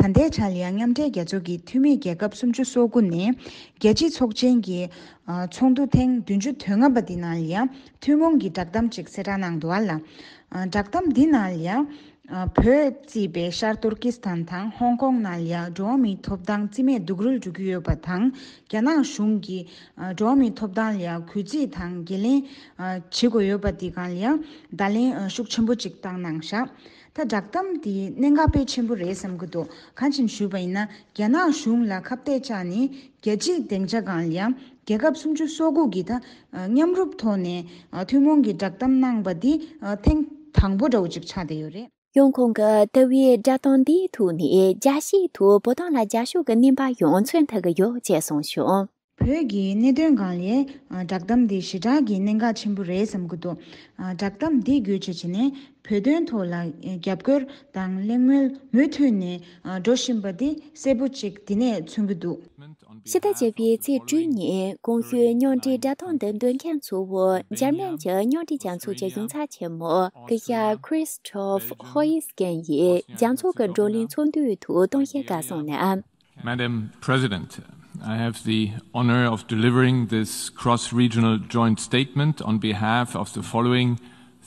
ད་ལྟའི་ཆར་ཡང་མཉམ་འབྲེལ་རྒྱལ་ཚོགས་ཀྱི་འཐུས་མི་རྒྱལ་ཁབ་སུམ་ཅུ་སོ་དགུ་ནས་རྒྱལ་སྤྱིའི་ཚོགས་ཆེན་གྱི་ཚོགས་འདུ་ཐེངས་བདུན་ཅུ་དོན་ལྔ་པ་འདི་ནང་ལ་ཡང་ཐུན་མོང་གི་བསྒྲགས་གཏམ་ཅིག་གསལ་བསྒྲགས་གནང་འདུག་ལ། བསྒྲགས་གཏམ་འདི་ནང་ལ་ཡང་། བོད་གཙོས་པའི་ཤར་ཏུར་ཀི་སི་ཐན་དང་ཧོང་ཀོང་ནང་ལ་ཡང་འགྲོ་བ་མིའི་ཐོབ་ཐང་རྩིས་མེད་སྡུག་རུལ་འགྲོ་གི་ཡོད་པ་དང་། རྒྱ་ནག་གཞུང་གིས་འགྲོ་བ་མིའི་ཐོབ་ཐང་ལ་ཡང་གུས་བརྩི་དང་འགན་ལེན་བྱེད་དགོས་ཡོད་པ་དེ་སྒང་ལ་ཡང་བརྡ་ལན་ཤུགས་ཆེན་པོ་ཅིག་བཏང་གནང་བཞག། ད་བསྒྲགས་གཏམ་དེ་གནད་འགག་དཔེ་ཆེན་པོ་རེད་བསམ་གྱི་འདུག། གང་ཅིན་ཞུས་པ་ཡིན་ན། རྒྱ་ནག་གཞུང་ལ་ཁ་གཏད་བཅག་ནས་རྒྱལ་སྤྱིའི་སྡིངས་ཆ་སྒང་ལ་ཡང་རྒྱལ་ཁབ་སུམ་ཅུ་སོ་དགུ་གིས་ད་མཉམ་རུབ་ཐོག་ནས་ཐུན་མོང་གི་བསྒྲགས་གཏམ་གནང་བ་འདི་ཐེངས་དང་པོ་འདྲ་བོ་ཅིག་ཆགས་བསྡད་ཡོད་རེད། ཡང་ཁོང་གིས་ལྟ་བའི་བསྒྲགས་གཏམ་འདིའི་ཐོག་ནས་རྒྱལ་སྤྱིའི་ཐོག་བོད་དོན་ལ་རྒྱབ་སྐྱོར་གྱི་གནས་བབ་ཡང་མཚོན་ཐུབ་ཀྱི་ཡོད་ཅེས་གསུངས་བྱུང་། བོད་ཀྱི་གནད་དོན་སྒང་ལ་བསྒྲགས་གཏམ་འདི་ཞེ་དྲག་གི་གནད་འགག་ཆེན་པོ་རེད་བསམ་གྱི་འདུག། བསྒྲགས་གཏམ་འདི་བརྒྱུད་བྱས་བྱས་ནས་བོད་དོན་ཐོག་ལ་རྒྱབ་སྐྱོར་དང་གླེང་མོལ་མུ་མཐུད་ནས་འགྲོ་བཞིན་པ་འདི་གསལ་པོ་ཅིག་འདི་ནས་མཚོན་གྱི་འདུག། ཕྱི་ཟླ་བརྒྱད་པའི་ཚེས་དྲུག་ཉིན་གོང་ཞུས་མཉམ་འབྲེལ་བསྒྲགས་གཏམ་འདི་འདོན་མཁན་གཙོ་བོ་འཇར་མན་གྱི་མཉམ་འབྲེལ་རྒྱལ་ཚོགས་ཀྱི་གཞུང་ཚབ་ཆེན་མོ་སྐུ་ཞབས་Christoph Heusgen ཡིས་རྒྱལ་ཚོགས་ཀྱི་བགྲོ་གླེང་ཚོགས་འདུའི་ཐོག་གཏམ་བཤད་སྐབས་གསུངས་ན། Madam President, I have the honor of delivering this cross-regional joint statement on behalf of the following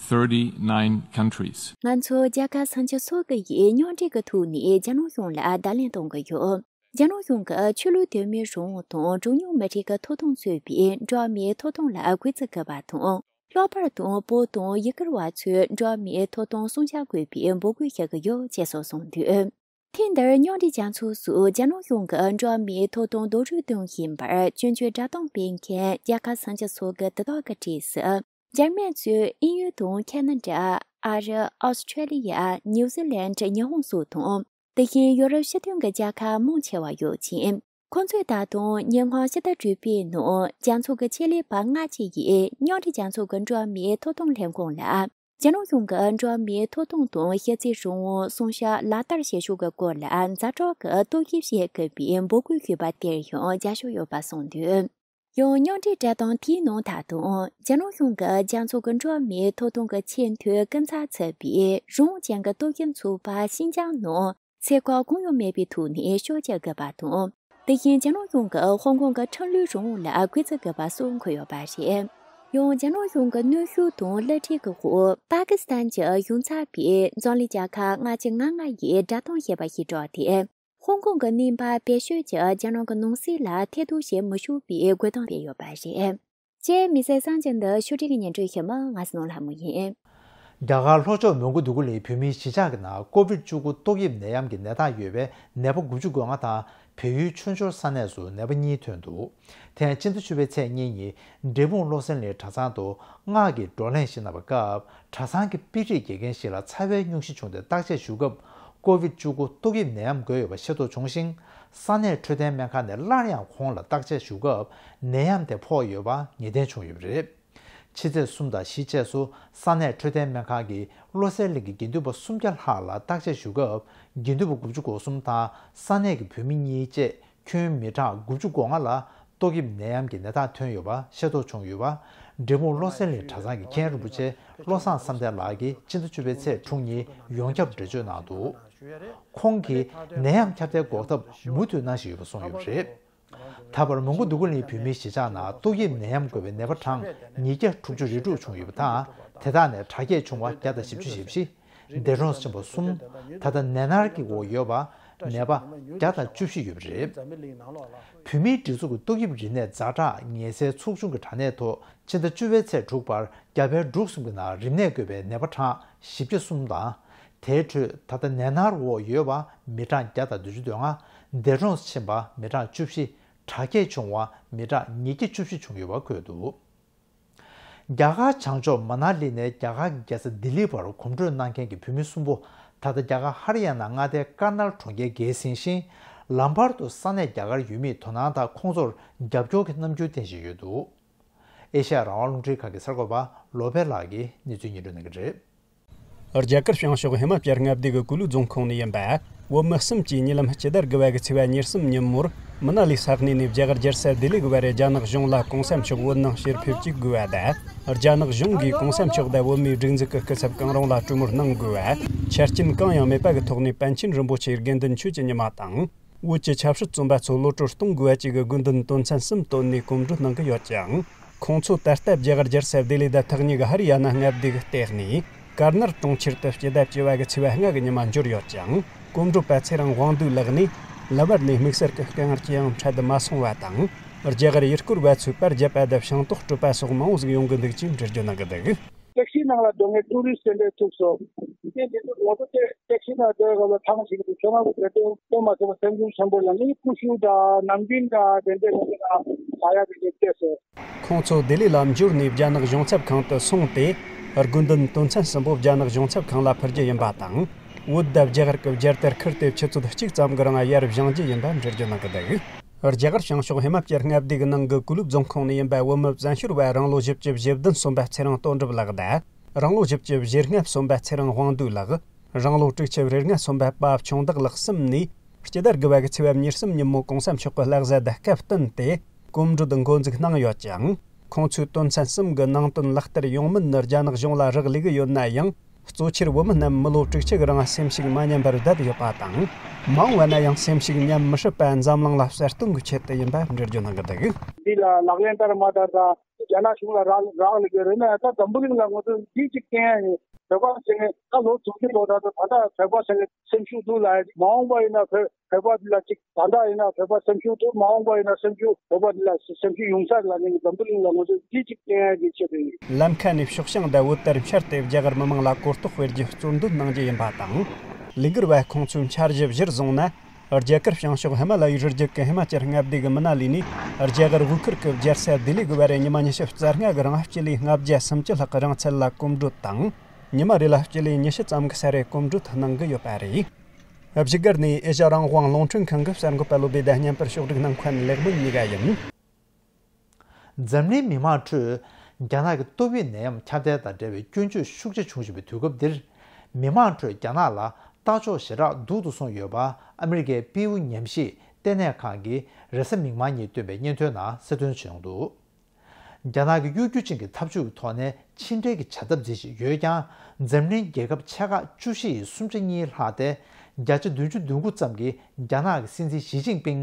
thirty-nine countries. ང་ཚོ་རྒྱལ་ཁབ་སུམ་ཅུ་སོ་དགུ་ཡིས་མཉམ་འབྲེལ་གྱི་ཐོག་ནས་རྒྱལ་ནང་གཞུང་ལ་བརྡ་ལན་གཏོང་གི་ཡོད། རྒྱལ་ནང་གཞུང་གིས་ཆོས་ལུགས་དད་མོས་རང་དབང་དང་གྲངས་ཉུང་མི་རིགས་ཀྱི་ཐོབ་ཐང་གཙོས་པའི་འགྲོ་བ་མིའི་ཐོབ་ཐང་ལ་གུས་བརྩི་དགོས་པ་དང་། ལྷག་པར་དུ་བོད་དང་ཡུ་གུར་བ་ཚོའི་འགྲོ་བ་མིའི་ཐོབ་ཐང་སྲུང་སྐྱོབ་དགོས་པའི་འབོད་སྐུལ་ཞུ་གི་ཡོད་ཅེས་སོགས་གསུངས་འདུག། ཐེངས་འདིར་མཉམ་འབྲེལ་རྒྱལ་ཚོགས་སུ་རྒྱལ་ནང་གཞུང་གིས་འགྲོ་བ་མིའི་ཐོབ་ཐང་རྡོག་རོལ་གཏོང་བཞིན་པར་སྐྱོན་བརྗོད་བསྒྲགས་གཏམ་སྤེལ་མཁན་རྒྱལ་ཁབ་སུམ་ཅུ་སོ་དགུ་དེ་དག་གི་གྲས་སུ། འཇར་མན་གཙོས་དབྱིན་ཡུལ་དང་ཁ་ན་ཌ། ཨ་རི། ཨོ་སི་ཁྲེ་ལི་ཡ། ནིའུ་ཛི་ལན། ཉི་ཧོང་སོགས་དང་། དེ་བཞིན་ཡོ་རོབ་སྤྱི་མཐུན་གྱི་རྒྱལ་ཁབ་མང་ཆེ་བ་ཡོད་ཅིང་། ཁོང་ཚོས་ད་དུང་ཉིན་གང་ཕྱི་ཟླ་དྲུག་པའི་ནང་རྒྱལ་ཚོགས་ཀྱི་ཆེད་ལས་པ་ལྔ་བཅས་ཀྱིས་མཉམ་འབྲེལ་རྒྱལ་ཚོགས་ཀྱི་འགྲོ་བ་མིའི་ཐོབ་ཐང་ལྷན་ཁང་ལ། རྒྱལ་ནང་གཞུང་གིས་འགྲོ་བ་མིའི་ཐོབ་ཐང་དང་ཞི་བདེ་རང་དབང་སྲུང་སྐྱོབ་ལག་བསྟར་བྱེད་ཕྱོགས་ཀྱི་སྐོར་ལ་ཛ་དྲག་གི་རྟོག་ཞིབ་བྱེད་དགོས་པའི་འབོད་སྐུལ་ཞུས་པ་དེར་ཡང་རྒྱབ་སྐྱོར་ཡོད་པ་གསུངས་འདུག། ཡང་མཉམ་འབྲེལ་བསྒྲགས་གཏམ་དེའི་ནང་ད་དུང་རྒྱལ་ནང་གཞུང་གིས་རྒྱལ་ཚོགས་ཀྱི་འགྲོ་བ་མིའི་ཐོབ་ཐང་གི་ཆེས་མཐོའི་ཀུན་ཚབ་ཚུད་པའི་རང་དབང་ཅན་གྱི་རྟོག་ཞིབ་ཚོགས་པ་ཤིན་ཅང་ནང་ཚེ་སྐབས་གང་ཡང་མེད་པའི་ཐོག་ནས་ཕྱོགས་བཅད་དགོས་པ་དང་། དེ་བཞིན་རྒྱལ་ནང་གཞུང་གིས་ཧོང་ཀོང་གི་ཁྲིམས་ལུགས་རང་དབང་ལ་གུས་བརྩི་དགོས་པ་སོགས་འཁོད་ཡོད་པ་རེད། ཡང་རྒྱལ་ནང་གཞུང་གི་གནོན་ཤུགས་དང་བསླུ་བྲིད་ཀྱི་འོག་པ་ཀི་སི་ཐན་གྱི་གཞུང་ཚབ་པས་འཛམ་གླིང་རྒྱལ་ཁབ་ལྔ་བཅུ་ང་ལྔ་ཡིས་བསྒྲགས་གཏམ་བྱས་པ་ཞིག་སྒྲོག་སྟེ། ཧོང་ཀོང་གི་གནས་བབ་བེད་སྤྱོད་ཀྱིས་རྒྱལ་ནང་གི་ནང་སྲིད་ལ་ཐེ་གཏོགས་བྱེད་མི་ཆོག་པའི་རྒོལ་གཏམ་སྤེལ་ཡོད་པ་རེད། ཅེས་མི་ཚེ་གསར་འགྱུར་འདི་ཕྱོགས་སྒྲིག་གིས་སྙན་སྒྲོན་ཞུ་མི་ང་སྣང་ལྷ་མོ་ཡིན། རྒྱ་གར་ལྷོ་ཕྱོགས་མོན་གྷོ་འདོད་རྒུ་གླིང་བོད་མིའི་གཞིས་ཆགས་ཀྱི་ནང་ཀོ་བིད་བཅུ་དགུ་ཏོག་དབྱིབས་ནད་ཡམས་ཀྱི་ནད་རྟགས་ཡོད་པའི་ནད་པ་དགུ་བཅུ་གོ་ལྔ་དང་བལ་ཡུལ་ཆོས་འབྱོར་ས་གནས་སུ་ནད་པ་གཉིས་ཐོན་འདུག། དེ་སྤྱི་ཟླ་བཅུ་པའི་ཚེས་གཉིས་ཉིན་འབྲས་སྤུངས་བློ་གསལ་གླིང་གྲྭ་ཚང་དུ་སྔགས་ཀྱི་བགྲོ་གླེང་ཞིག་གནང་བའི་སྐབས། གྲྭ་ཚང་གི་དཔེ་ཁྲིད་དགེ་རྒན་ཞིག་ལ་ཚ་བའི་སྙུང་གཞི་བྱུང་སྟེ་བརྟག་དཔྱད་ཞུ་སྐབས། ཀོ་བིད་བཅུ་དགུ་ཏོག་དབྱིབས་ནད་ཡམས་འགོས་ཡོད་པ་ཤེས་རྟོགས་བྱུང་ཞིང་། ས་གནས་འཕྲོད་བསྟེན་སྨན་ཁང་ནས་སླར་ཡང་ཁོང་ལ་བརྟག་དཔྱད་ཞུ་སྐབས། ནད་ཡམས་དེ་ཕོག་ཡོད་པ་ངེས་གཏན་བྱུང་ཡོད་པ་རེད། ཕྱི་ཚེས་གསུམ་དང་བཞི་བཅས་སུ་ས་གནས་འཕྲོད་བསྟེན་སྨན་ཁང་གི་བློ་གསལ་གླིང་གི་དགེ་འདུན་པ་སུམ་བརྒྱ་ལྷག་ལ་བརྟག་དཔྱད་ཞུ་སྐབས། དགེ་འདུན་པ་དགུ་བཅུ་གོ་གསུམ་དང་ས་གནས་ཀྱི་བོད་མི་གཉིས་བཅས། ཁྱོན་མི་གྲངས་དགུ་བཅུ་གོ་ལྔ་ལ་ཏོག་དབྱིབས་ནད་ཡམས་ཀྱི་ནད་རྟགས་ཐོན་ཡོད་པ་ཤེས་རྟོགས་བྱུང་ཡོད་པ། འབྲས་སྤུངས་བློ་གསལ་གླིང་གྲྭ་ཚང་གི་མཁན་རིན་པོ་ཆེ་བློ་བཟང་བསམ་གཏན་ལགས་ཀྱིས་སྤྱི་ཟླ་བཅུ་པའི་ཚེས་དྲུག་ཉིན་ཡོངས་ཁྱབ་འགྲེལ་བརྗོད་གནང་འདུག། ཁོང་གིས་ནད་ཡམས་ཁྱབ་གདལ་འགོག་ཐབས་མུ་མཐུད་གནང་བཞིན་ཡོད་པ་གསུངས་ཡོད་པ་རེད། ད་བར་མོན་གྷོ་འདོད་རྒུ་གླིང་བོད་མིའི་གཞིས་ཆགས་ནང་ཏོག་དབྱིབས་ནད་ཡམས་འགོས་པའི་ནད་པ་གྲངས་ཉིས་བརྒྱ་དྲུག་ཅུ་རེ་དྲུག་བྱུང་ཡོད་པ་དང་། དེ་དག་ནས་དྲག་སྐྱེད་བྱུང་བ་བརྒྱ་དང་བཞི་བཅུ་ཞེ་བཞི། འདས་གྲོངས་ཕྱིན་པ་གསུམ། ད་ལྟ་ནད་མནར་གྱི་འོག་ཡོད་པ་ ནད་པ་བརྒྱ་དང་བཅུ་བཞི་ཡོད་པ་རེད། བོད་མིའི་སྒྲིག་འཛུགས་ཀྱི་ཏོག་དབྱིབས་རིམས་ནད་ཛ་དྲག་ངལ་སེལ་ཚོགས་ཆུང་གི་དྲ་གནས་ཐོག་ཕྱི་ཟླ་བཅུ་པའི་ཚེས་དྲུག་བར་རྒྱ་བལ་འབྲུག་གསུམ་གྱི་ནང་རིམས་ནད་འགོས་པའི་ནད་པ་གྲངས་བཞི་བརྒྱ་གསུམ་དང་། དེའི་ཁྲོད་ད་ལྟ་ནད་མནར་འོག་ཡོད་པ་མི་གྲངས་བརྒྱ་དང་བདུན་ཅུ་དོན་ལྔ། འདས་གྲོངས་ཕྱིན་པ་མི་གྲངས་བཅུ་བཞི། དྲག་སྐྱེད་བྱུང་བ་མི་གྲངས་ཉིས་བརྒྱ་བཅུ་བཞི་བྱུང་ཡོད་པ་འཁོད་འདུག་རྒྱ་གར་བྱང་ཕྱོགས་མ་ན་ལི་ནས་རྒྱ་གར་གྱི་རྒྱལ་ས་ལྡི་ལི་བར་གོམ་བགྲོད་གནང་མཁན་གྱི་བོད་མི་གསུམ་པོ་ད་ལྟ་རྒྱ་གར་ཧ་རི་ཡ་ན་མངའ་སྡེའི་ཀར་ནལ་གྲོང་ཁྱེར་བརྒལ་ཟིན་ཞིང་། ལམ་བར་དུ་ས་གནས་རྒྱ་གར་ཡུལ་མིས་དོ་སྣང་དང་ཁོང་ཚོར་རྒྱབ་སྐྱོར་གྱི་རྣམ་འགྱུར་བསྟན་བཞིན་ཡོད་འདུག་ཨེ་ཤ་ཡ་རང་དབང་རླུང་འཕྲིན་ཁང་གི་གསར་འགོད་པ་ལོ་པེ་ལགས་ཀྱིས་གནས་ཚུལ་སྙན་སྒྲོན་གནང་གི་རེད། རྒྱ་གར་བྱང་ཕྱོགས་ཧི་མ་ཅལ་མངའ་སྡེ་གི་ཀུ་ལུ་རྫོང་ཁོངས་ནས་ཡིན་པ། བོད་མི་གསུམ་གྱིས་ཉེ་ལམ་སྤྱི་ཟླ་དགུ་པ་གི་ཚེས་པ་ཉེར་གསུམ་ཉིན་མོར། མི་ན་ལི་ས་གནས་ནས་རྒྱ་གར་རྒྱལ་ས་ལྡི་ལི་གི་བར་རྒྱ་ནག་གཞུང་ལ་གོང་ས་མཆོག་བོད་ནང་ཕྱིར་ཕེབས་བཅུག་དགོས་པ་དང་། རྒྱ་ནག་གཞུང་གིས་གོང་ས་མཆོག་དང་བོད་མིའི་སྒྲིག་འཛུགས་ཀྱི་སྐུ་ཚབ་གང་རུང་ལ་གྲོས་མོལ་གནང་དགོས་པ། ཆ་རྐྱེན་གང་ཡང་མེད་པ་གི་ཐོག་ནས་པཎ་ཆེན་རིན་པོ་ཆེའི་དགེ་འདུན་ཆོས་ཀྱི་ཉི་མ་དང་། བོད་ཀྱི་ཆབ་སྲིད་བཙོན་པ་ཚོ་གློད་བཀྲོལ་གཏོང་དགོས་པ་བཅས་ཀྱི་དགོས་འདུན་དོན་ཚན་གསུམ་བཏོན་ནས་གོམ་བགྲོད་གནང་གི་ཡོད་ཅིང་། ཁོང་ཚོ་ད་ལྟ་རྒྱ་གར་རྒྱལ་ས་ལྡི་ལི་དང་ཐག་ཉེ་གི་ཧ་རི་ཡ་ན་མངའ་སྡེ་གི་ལྟེ་གནས་ཀར་ནར་གྲོང་ཁྱེར་དུ་སྤྱི་ཟླ་བཅུ་པ་གི་ཚེས་པ་ལྔ་གི་ཉི་མ་འབྱོར་ཡོད་ཅིང་། གོམ་བགྲོད་པ་ཚེ་རིང་དབང་འདུས་ལགས་ནས་ལམ་བར་ནས་དམིགས་བསལ་གྱི་དཀའ་ངལ་ཅི་ཡང་འཕྲད་མ་སོང་བ་དང་། རྒྱ་གར་ཡུལ་སྐོར་བ་ཚོས་པར་བརྒྱབ་པ་དང་ཤིང་ཏོག་སྤྲོད་པ་སོགས་མང་བོ་ཟིག་ཡོང་གི་འདུག་ཅེས་འགྲེལ་བརྗོད་གནང་གི་འདུག་ཏེག་སི་ནང་ལ་སྡོད་མཁན་ཊུ་རི་སི་དེ་འདྲས་ཐུག་སོང་། དེ་འདི་ཚོ་ང་ཚོ་དེ་ཏེག་སི་ནང་སྡོད་སྐབས་ལ་ཐང་ཞིག་ཏུ་ཁྱོད་རང་གི་དེ་དེ་མ་ཟད་པ་སེམས་ཤུགས་ཆེན་པོ་ལ་ནི་ཀུ་ཤུ་དང་ནམ་རྒྱུན་དང་དེ་འདྲས་ལ་ཟ་ཡག་དེ་འདྲས་སྤྲད་སོང་། ཁོང་ཚོ་ལྡི་ལི་ལ་འབྱོར་ནས་རྒྱ་ནག་གཞུང་ཚབ་ཁང་དུ་སོང་སྟེ། དགོས་འདུན་དོན་ཚན་གསུམ་པོ་རྒྱ་ནག་གཞུང་ཚབ་ཁང་ལ་ཕུལ་རྒྱུ་ཡིན་པ་དང་། བོད་དང་རྒྱ་གར་གྱི་རྒྱལ་དར་ཁུར་ཏེ་ཆུ་ཚོད་གཅིག་ཙམ་གྱི་རིང་ཡར་བཞེངས་རྒྱུ་ཡིན་པ་འགྲེལ་བརྗོད་གནང་གི་འདུག་རྒྱ་གར་བྱང་ཕྱོགས་ཧི་མ་ཅལ་མངའ་སྡེ་གི་ནང་གི་ཀུ་ལུ་རྫོང་ཁོངས་ནས་ཡིན་པ་བོད་མི་བཙན་བྱོལ་བ་རང་ལོ་བཞི་བཅུ་ཞེ་བདུན་སོན་པ་ཚེ་རིང་དོན་གྲུབ་ལགས་དང་། རང་ལོ་བཞི་བཅུ་ཞེ་ལྔ་སོན་པ་ཚེ་རིང་དབང་འདུས་ལགས། རང་ལོ་དྲུག་ཅུ་རེ་ལྔ་སོན་པ་པ་ཆུང་བདག་ལགས་གསུམ་ནས། སྤྱི་ཟླ་དགུ་པ་གི་ཚེས་པ་ཉེར་གསུམ་ཉིན་མོ་གོང་ས་མཆོག་གི་བཀའ་ཟླ་དང་སྐབས་བསྟུན་ཏེ། གོམ་བགྲོད་འགོ་འཛུགས་གནང་ཡོད་ཅིང་། ཁོང་ཚོའི་དོན་ཚན་གསུམ་གྱི་ནང་དོན་ལག་བསྟར་ཡོང་མིན་ནི་རྒྱ་ནག་གཞུང་ལ་རག་ལས་ཀྱི་ཡོད་ན་ཡང་། གཙོ་ཆེར་བོད་མི་རྣམས་མི་ལོ་དྲུག་ཅུ་གི་རིང་སེམས་ཤུགས་མ་ཉམས་པར་བསྡད་ཡོད་པ་དང་། མ་འོངས་པ་ན་ཡང་སེམས་ཤུགས་ཉམས་མི་སྲིད་པ་འཛམ་གླིང་ལ་གསལ་སྟོན་གྱི་ཆེད་དུ་ཡིན་པ་འགྲེལ་བརྗོད་གནང་གི་འདུག་འདི་ལ་ལག་ལེན་བསྟར་མ་བསྟར་དང་། རྒྱ་ནག་གཞུང་ལ་རག་རག་ལས་ཀྱི་རེད་ན། ད་འཛམ་བུ་གླིང་ལ་ང་ཚོ་འདི་གཅིག་བསྟན་ཡ་ཡིན། བོད་པ་ཟེར་མཁན་ད་ལོ་དྲུག་ཅུ་ལོ་ད་ད་ད་ད་བོད་པ་ཟེར་མཁན་སེམས་ཤུགས་འདུག་ལ། མ་འོངས་པ་ཡིན་ན་བོད་བོད་པ་འདི་ལ་གཅིག་ད་ལྟ་ཡིན་ན་བོད་པ་སེམས་ཤུགས་འདུག་མ་འོངས་པ་ཡིན་ན་སེམས་ཤུགས་བོད་པ་འདི་ལ་སེམས་ཤུགས་ཡོང་ས་ལ་ནི་འཛམ་བུ་གླིང་ལ་ང་ཚོ་འདི་གཅིག་བསྟན་ཡ་གི་ཆེད་དུ་ཡིན། ལམ་ཁ་ནས་ཤོག་བྱང་དང་བོད་དར་འཕྱར་ཏེ་རྒྱ་གར་མི་མང་ལ་གོ་རྟོགས་སྤེལ་རྒྱུ་རྩོད་འདོད་གནང་རྒྱུ་ཡིན་པ་དང་། ལས་འགུལ་བ་ཁོང་ཚོའི་འཆར་གཞི་གཞིར་བཟུང་ན། རྒྱ་གར་བྱང་ཕྱོགས་ཧི་མ་ལ་ཡའི་རི་རྒྱུད་ཀྱི་ཧི་མ་ཅལ་མངའ་སྡེ་གི་མི་ན་ལི་ནས་རྒྱ་གར་དབུས་ཁུལ་གྱི་རྒྱལ་ས་ལྡི་ལི་གི་བར་ཉི་མ་ཉི་ཤུ་རྩ་ལྔ་གི་རིང་སྤྱི་ལེ་ལྔ་བརྒྱ་སུམ་ཅུ་ལྷག་གི་རིང་ཚད་ལ་གོམ་བགྲོད་དང་། ཉི་མ་རེ་ལ་སྤྱི་ལེ་ཉི་ཤུ་ཙམ་གྱི་ས་རུ་གོམ་བགྲོད་གནང་གི་ཡོད་པ་རེད། བཞུགས་སྒར་ནས་ཨེ་ཤ་ཡ་རང་དབང་རླུང་འཕྲིན་ཁང་གི་གསར་འགོད་པ་བློ་བདེ་དང་མཉམ་པར་ཕྱོགས་སྒྲིག་གནང་མཁན་ལེགས་སྨོན་གཉིས་ཀ་ཡིན། འཛམ་གླིང་མི་མང་ཁྲོད་རྒྱ་ནག་གི་ཏོག་དབྱིབས་ནད་ཡམས་ཁྱབ་གདལ་དང་འབྲེལ་བའི་སྐྱོན་བརྗོད་ཤུགས་ཆེ་བྱུང་བཞིན་པའི་དུས་སྐབས་འདིར། མི་མང་ཁྲོད་རྒྱ་ནག་ལ་ལྟ་ཕྱོགས་ཞེ་དྲག་སྡུག་ཏུ་སོང་ཡོད་པ་ཨ་མི་རི་ཀའི་པིའུ་ཉམས་ཞིབ་ལྟེ་གནས་ཁང་གིས་རེས་གཟའ་མིག་དམར་ཉིན་བཏོན་པའི་སྙན་ཐོའི་ནང་གསལ་སྟོན་བྱུང་འདུག་རྒྱ་ནག་གི་གཡོ་སྒྱུ་ཅན་གྱི་འཐབ་ཇུས་ཀྱི་ཐོག་ནས་ཕྱི་འབྲེལ་གྱི་བྱ་ཐབས་འཛིན་བཞིན་ཡོད་ཀྱང་། འཛམ་གླིང་རྒྱལ་ཁབ་ཆེ་ཁག་བཅུ་བཞི་ཡི་སུམ་ཆ་གཉིས་ལྷག་སྟེ། བརྒྱ་ཆ་བདུན་ཅུ་དོན་དགུ་ཙམ་གྱིས་རྒྱ་ནག་གི་སྲིད་འཛིན་ཞི་ཅིན་ཕིང་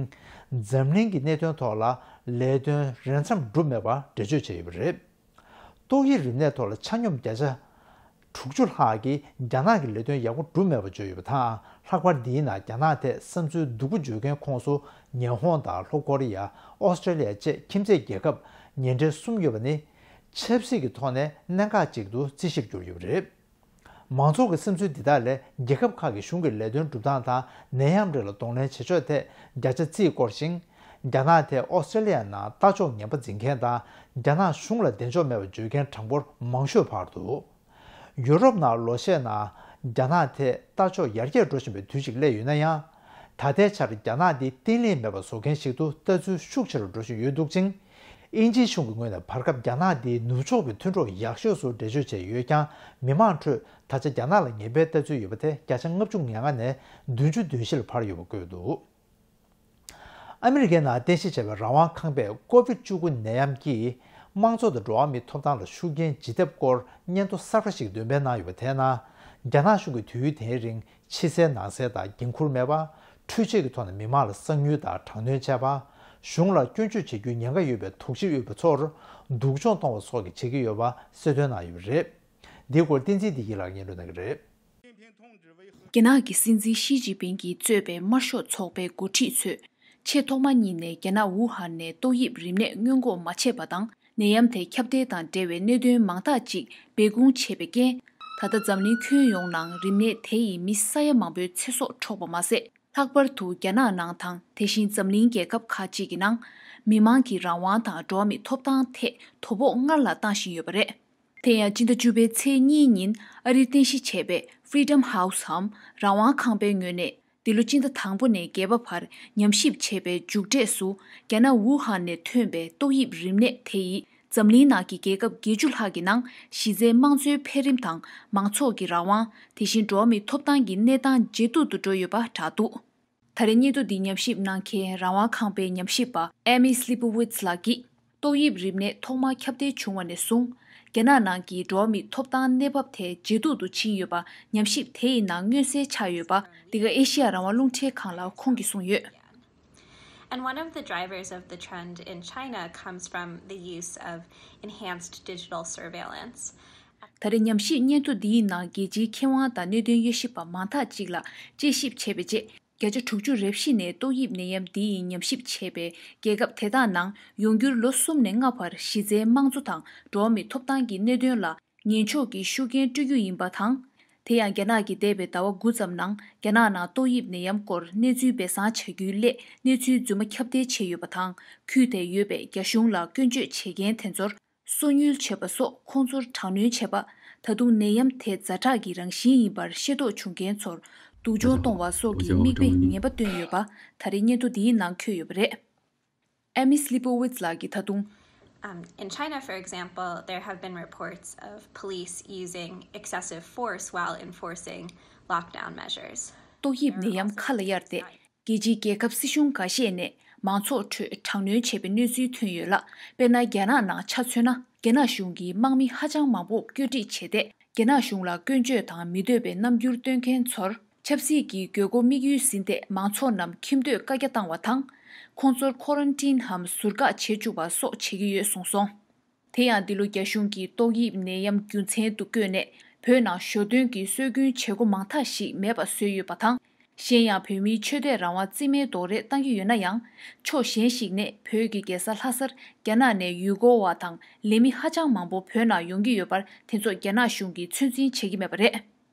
འཛམ་གླིང་གི་གནད་དོན་ཐོག་ལ་ལས་དོན་རན་མཚམས་གྲུབ་མེད་པར་འགྲེལ་བརྗོད་བྱས་ཡོད་པ་རེད། ཏོག་དབྱིབས་རིམས་ནད་ཐོག་ལ་ཆ་སྙོམས་བརྒྱ་ཆ་དྲུག་ཅུ་ལྷག་གིས་རྒྱ་ནག་གི་ལས་དོན་ཡག་པོ་གྲུབ་མེད་པ་བརྗོད་ཡོད་པ་དང་། ལྷག་པར་འདིའི་ནང་རྒྱ་ནག་ཐད་བསམ་ཚུལ་སྡུག་པོ་བརྗོད་མཁན་ཁོངས་སུ་ཉི་ཧོང་དང་ལྷོ་ཀོ་རི་ཡ། ཨོ་སི་ཀྲེ་ལི་ཡ་བཅས་ཁྱིམ་མཚེས་རྒྱལ་ཁབ་ཉེ་འབྲེལ་གསུམ་ཡོད་པ་ནི། ཆབ་སྲིད་ཀྱི་ཐོག་ནས་གནད་འགག་ཅིག་ཏུ་རྩིས་གཞིར་གྱུར་ཡོད་པ་རེད། མང་ཚོགས་ཀྱི་བསམ་ཚུལ་འདི་དག་ལས། རྒྱལ་ཁབ་ཁག་གི་གཞུང་གི་ལས་དོན་སྒྲུབ་སྟངས་དང་ནད་ཡམས་རིགས་ལ་གདོང་ལེན་བྱེད་ཕྱོགས་ཐད་བརྒྱ་ཆ་རྩིས་བསྐོར་ཞིང་། རྒྱ་ནག་དེ་ཨོ་སི་ཀྲེ་ལི་ཡ་ནང་ལྟ་ཕྱོགས་ངན་པ་འཛིན་མཁན་དང་། རྒྱ་ནག་གཞུང་ལ་བདེ་འཇོག་མེད་པར་བརྗོད་མཁན་གྲངས་འབོར་མང་ཤོས་བར་དུ། ཡུ་རོབ་ནང་ལོ་ཤས་ནང་རྒྱ་ནག་ཐད་ལྟ་ཕྱོགས་ཡར་རྒྱས་འགྲོ་བཞིན་པའི་དུས་ཤིག་སླེབས་ཡོད་ན་ཡང་། ད་ལྟའི་ཆར་རྒྱ་ནག་འདི་བརྟན་ལྷིང་མེད་པ་བཟོ་མཁན་ཞིག་ཏུ་ལྟ་ཚུལ་ཤུགས་ཆེ་རུ་འགྲོ་བཞིན་ཡོད་འདུག་ཅིང་། དབྱིན་ཇིའི་གཞུང་གི་ངོས་ནས་བར་སྐབས་རྒྱ་ནག་འདི་ནུབ་ཕྱོགས་ཀྱི་མཐུན་གྲོགས་ཡག་ཤོས་སུ་འགྲེལ་བརྗོད་བྱས་ཡོད་ཀྱང་། མི་མང་ཁྲོད་ད་ཆ་རྒྱ་ནག་ལ་ངན་པའི་ལྟ་ཚུལ་ཡོད་པ་དེ་བརྒྱ་ཆ་ལྔ་བཅུ་ང་ལྔ་ནས་བདུན་ཅུ་དོན་བཞི་ལ་འཕར་ཡོད་པ་བཀོད་འདུག་ཨ་མི་རི་ཀའི་ནང་རྟེན་གཞི་བྱས་པའི་རང་དབང་ཁང་པས་ཀོ་བིད་བཅུ་དགུ་ནད་ཡམས་ཀྱིས་དམངས་གཙོ་དང་འགྲོ་བ་མིའི་ཐོབ་ཐང་ལ་ཤུགས་རྐྱེན་ཇི་ཐེབས་སྐོར་སྙན་ཐོ་གསར་པ་ཞིག་འདོན་སྤེལ་གནང་ཡོད་པ་དེའི་ནང་། རྒྱ་ནག་གཞུང་གིས་དུས་ཡུན་དེའི་རིང་ཕྱི་གསལ་ནང་གསལ་དང་འགན་འཁུར་མེད་པ། འཕྲུལ་ཆས་ཀྱི་ཐོག་ནས་མི་མང་ལ་གསང་ཉུལ་དང་དྲག་གནོན་བྱས་པ། གཞུང་ལ་སྐྱོན་བརྗོད་བྱེད་རྒྱུའི་ཉེན་ཁ་ཡོད་པའི་དོགས་གཞི་ཡོད་པ་ཚོར་སྡུག་སྦྱོང་གཏོང་བ་སོགས་ཀྱི་བྱེད་ཀྱི་ཡོད་པ་གསལ་སྟོན་གནང་ཡོད་པ་རེད། འདིའི་སྐོར་བསྟན་འཛིན་བདེ་སྐྱིད་ལགས་སྙན་སྒྲོན་གནང་གི་རེད། རྒྱ་ནག་གི་སྲིད་འཛིན་ཞི་ཅིན་ཕིང་གིས་གཙོས་པའི་དམར་ཤོག་ཚོགས་པའི་འགོ་ཁྲིད་ཚོས། ཆེས་ཐོག་མ་ཉིད་ནས་རྒྱ་ནག་ཝུ་ཧན་ནས་ཏོག་དབྱིབས་རིམས་ནད་སྔོན་འགོག་མ་བྱས་པ་དང་། ནད་ཡམས་དེ་ཁྱབ་གདལ་དང་འབྲེལ་བའི་གནད་དོན་མང་དག་ཅིག་སྦས་སྐུང་བྱས་པའི་རྐྱེན། ད་ལྟ་འཛམ་གླིང་ཁྱོན་ཡོངས་ནང་རིམས་ནད་དེ་ཡིས་མི་ས་ཡ་མང་པོའི་ཚེ་སྲོག་འཕྲོག་པ་མ་ཟད། ལྷག་པར་དུ་རྒྱ་ནག་ནང་དང་དེ་བཞིན་འཛམ་གླིང་རྒྱལ་ཁབ་ཁག་ཅིག་གི་ནང་མི་མང་གི་རང་དབང་དང་འགྲོ་བ་མིའི་ཐོབ་ཐང་ཐད་དོ་ཕོག་སྔར་ལས་བཏང་བཞིན་ཡོད་པ་རེད། དེ་ཡང་སྤྱི་ཟླ་བཅུ་པའི་ཚེས་གཉིས་ཉིན་ཨ་རིར་རྟེན་གཞི་བྱས་པའི་Freedom House འམ་རང་དབང་ཁང་པའི་ངོས་ནས། འདི་ལོ་སྤྱི་ཟླ་དང་པོ་ནས་བརྒྱད་པ་བར་ཉམས་ཞིབ་བྱས་པའི་མཇུག་འབྲས་སུ། རྒྱ་ནག་ཝུ་ཧན་ནས་ཐོན་པའི་ཏོག་དབྱིབས་རིམས་ནད་དེ་ཡིས་འཛམ་གླིང་ནང་གི་རྒྱལ་ཁབ་བརྒྱད་ཅུ་ལྷག་གི་ནང་གཞི་རྩའི་དམངས་གཙོའི་འཕེལ་རིམ་དང་མང་ཚོགས་ཀྱི་རང་དབང་། དེ་བཞིན་འགྲོ་བ་མིའི་ཐོབ་ཐང་གི་གནས་སྟངས་ཇེ་སྡུག་ཏུ་འགྲོ་ཡོད་པ་བསྒྲགས་འདུག་ད་རེས་སྙན་ཐོ་འདི་ཉམས་ཞིབ་གནང་མཁན་རང་དབང་ཁང་པའི་ཉམས་ཞིབ་པ་Amy Slipowitz ལགས་ཀྱིས། ཏོག་དབྱིབས་རིམས་ནད་ཐོག་མར་ཁྱབ་གདལ་བྱུང་བ་ནས་བཟུང་། རྒྱ་ནག་ནང་གི་འགྲོ་བ་མིའི་ཐོབ་ཐང་གནས་བབ་དེ་ཇེ་སྡུག་ཏུ་ཕྱིན་ཡོད་པ་ཉམས་ཞིབ་དེའི་ནང་མངོན་གསལ་ཆགས་ཡོད་པ། འདི་ག་ཨེ་ཤི་ཡ་རང་དབང་རླུང་འཕྲིན་ཁང་ལ་ཁོང་གིས་གསུངས་ཡོད། And one of the drivers of the trend in China comes from the use of enhanced digital surveillance. ད་རེས་ཉམས་ཞིབ་སྙན་ཐོ་འདིའི་ནང་རྒྱལ་སྤྱིའི་མཁས་དབང་དང་གནད་དོན་དབྱེ་ཞིབ་པ་མང་དག་ཅིག་ལ་དཔྱད་ཞིབ་བྱས་པའི་རྗེས། བརྒྱ་ཆ་དྲུག་ཅུ་རེ་བཞི་ནས་ཏོག་དབྱིབས་ནད་ཡམས་འདི་ཡི་ཉམས་ཞིབ་བྱས་པའི་རྒྱལ་ཁབ་དེ་དག་ནང་ཡོང་འགྱུར་ལོ་གསུམ་ནས་ལྔ་བར་གཞི་རྩའི་དམངས་གཙོ་དང་འགྲོ་བ་མིའི་ཐོབ་ཐང་གི་གནད་དོན་ལ་ཉན་འཇོག་གི་ཤུགས་རྐྱེན་སྤྲོད་རྒྱུ་ཡིན་པ་དང་། དེ་ཡང་རྒྱ་ནག་གིས་འདས་པའི་ཟླ་བ་དགུ་ཙམ་ནང་རྒྱ་ནག་ནང་ཏོག་དབྱིབས་ནད་ཡམས་སྐོར་གནས་ཚུལ་སྦས་གསང་བྱ་རྒྱུའི་སླད་གནས་ཚུལ་རྫུན་མ་ཁྱབ་གདལ་བྱས་ཡོད་པ་དང་། ཁུལ་དེར་ཡོད་པའི་རྒྱ་གཞུང་ལ་སྐྱོན་བརྗོད་བྱེད་མཁན་དེ་ཚོར། སོ་ཉུལ་བྱས་པ་སོགས་ཁོང་ཚོར་དྲག་གནོན་བྱས་པ། ད་དུང་ནད་ཡམས་དེ་ཛ་དྲག་གི་རང་བཞིན་ཡིན་པར་ཤེས་རྟོགས་བྱུང་མཁན་ཚོར་སྡུག་སྦྱོང་གཏོང་བ་སོགས་ཀྱི་མིག་དཔེ་ངན་པ་བཏོན་ཡོད་པ་ད་རེས་སྙན་ཐོ་འདིའི་ནང་འཁོད་ཡོད་པ་རེད། Amy Slipowitz ལགས་ཀྱིས་ད་དུང་། Um, in China, for example, there have been reports of police using excessive force while enforcing lockdown measures. ཏོག་དབྱིབས་ནད་ཡམས་ཁ་ལ་གཡར་ཏེ། རྒྱལ་སྤྱིའི་རྒྱལ་ཁབ་སྲིད་གཞུང་འགའ་ཤས་ནས་མང་ཚོགས་ཁྲོད་དྲག་གནོན་བྱས་པའི་གནས་ཚུལ་ཐོན་ཡོད་ལ། དཔེར་ན། རྒྱ་ནག་ནང་ཆ་མཚོན་ན། རྒྱ་ནག་གཞུང་གིས་དམག་མི་ཧ་ཅང་མང་པོ་བཀོད་སྒྲིག་བྱས་ཏེ། རྒྱ་ནག་གཞུང་ལ་སྐྱོན་བརྗོད་དང་མི་འདོད་པའི་རྣམ་འགྱུར་སྟོན་མཁན་ཚོར་ཆབ་སྲིད་ཀྱི་དགོས་མཁོ་དམིགས་ཡུལ་ཟིན་ཏེ། མང་ཚོགས་རྣམས་ཁྱིམ་སྡོད་བཀའ་རྒྱ་བཏང་བ་དང་། ཁོང་ཚོར་ཁོ་རན་ཊིན་འམ་ཟུར་བཀག་བྱེད་བཅུག་པ་སོགས་བྱེད་ཀྱི་ཡོད་གསུངས་སོང་། དེ་ཡང་། འདི་ལོ་རྒྱ་གཞུང་གིས་ཏོག་དབྱིབས་ནད་ཡམས་རྒྱུ་མཚན་དུ་བཀོད་ནས། བོད་ནང་ཞོ་སྟོན་གྱི་སྲོལ་རྒྱུན་བྱེད་སྒོ་མང་དག་ཞིག་མེད་པ་བཟོས་ཡོད་པ་དང་། གཞན་ཡང་། བོད་མིའི་ཆོས་དད་རང་དབང་རྩིས་མེད་རྡོག་རོལ་བཏང་གི་ཡོད་ན་ཡང་། ཕྱོགས་གཞན་ཞིག་ནས་བོད་ཀྱི་རྒྱལ་ས་ལྷ་སར་རྒྱ་ནག་ནས་ཡུལ་སྐོར་བ་དང་ལས་མི་ཧ་ཅང་མང་པོ་བོད་ནང་ཡོང་གི་ཡོད་པར། དེ་ཚོ་རྒྱ་ནག་གཞུང་གིས་ཚོད་འཛིན་བྱེད་ཀྱི་མེད་པ་རེད།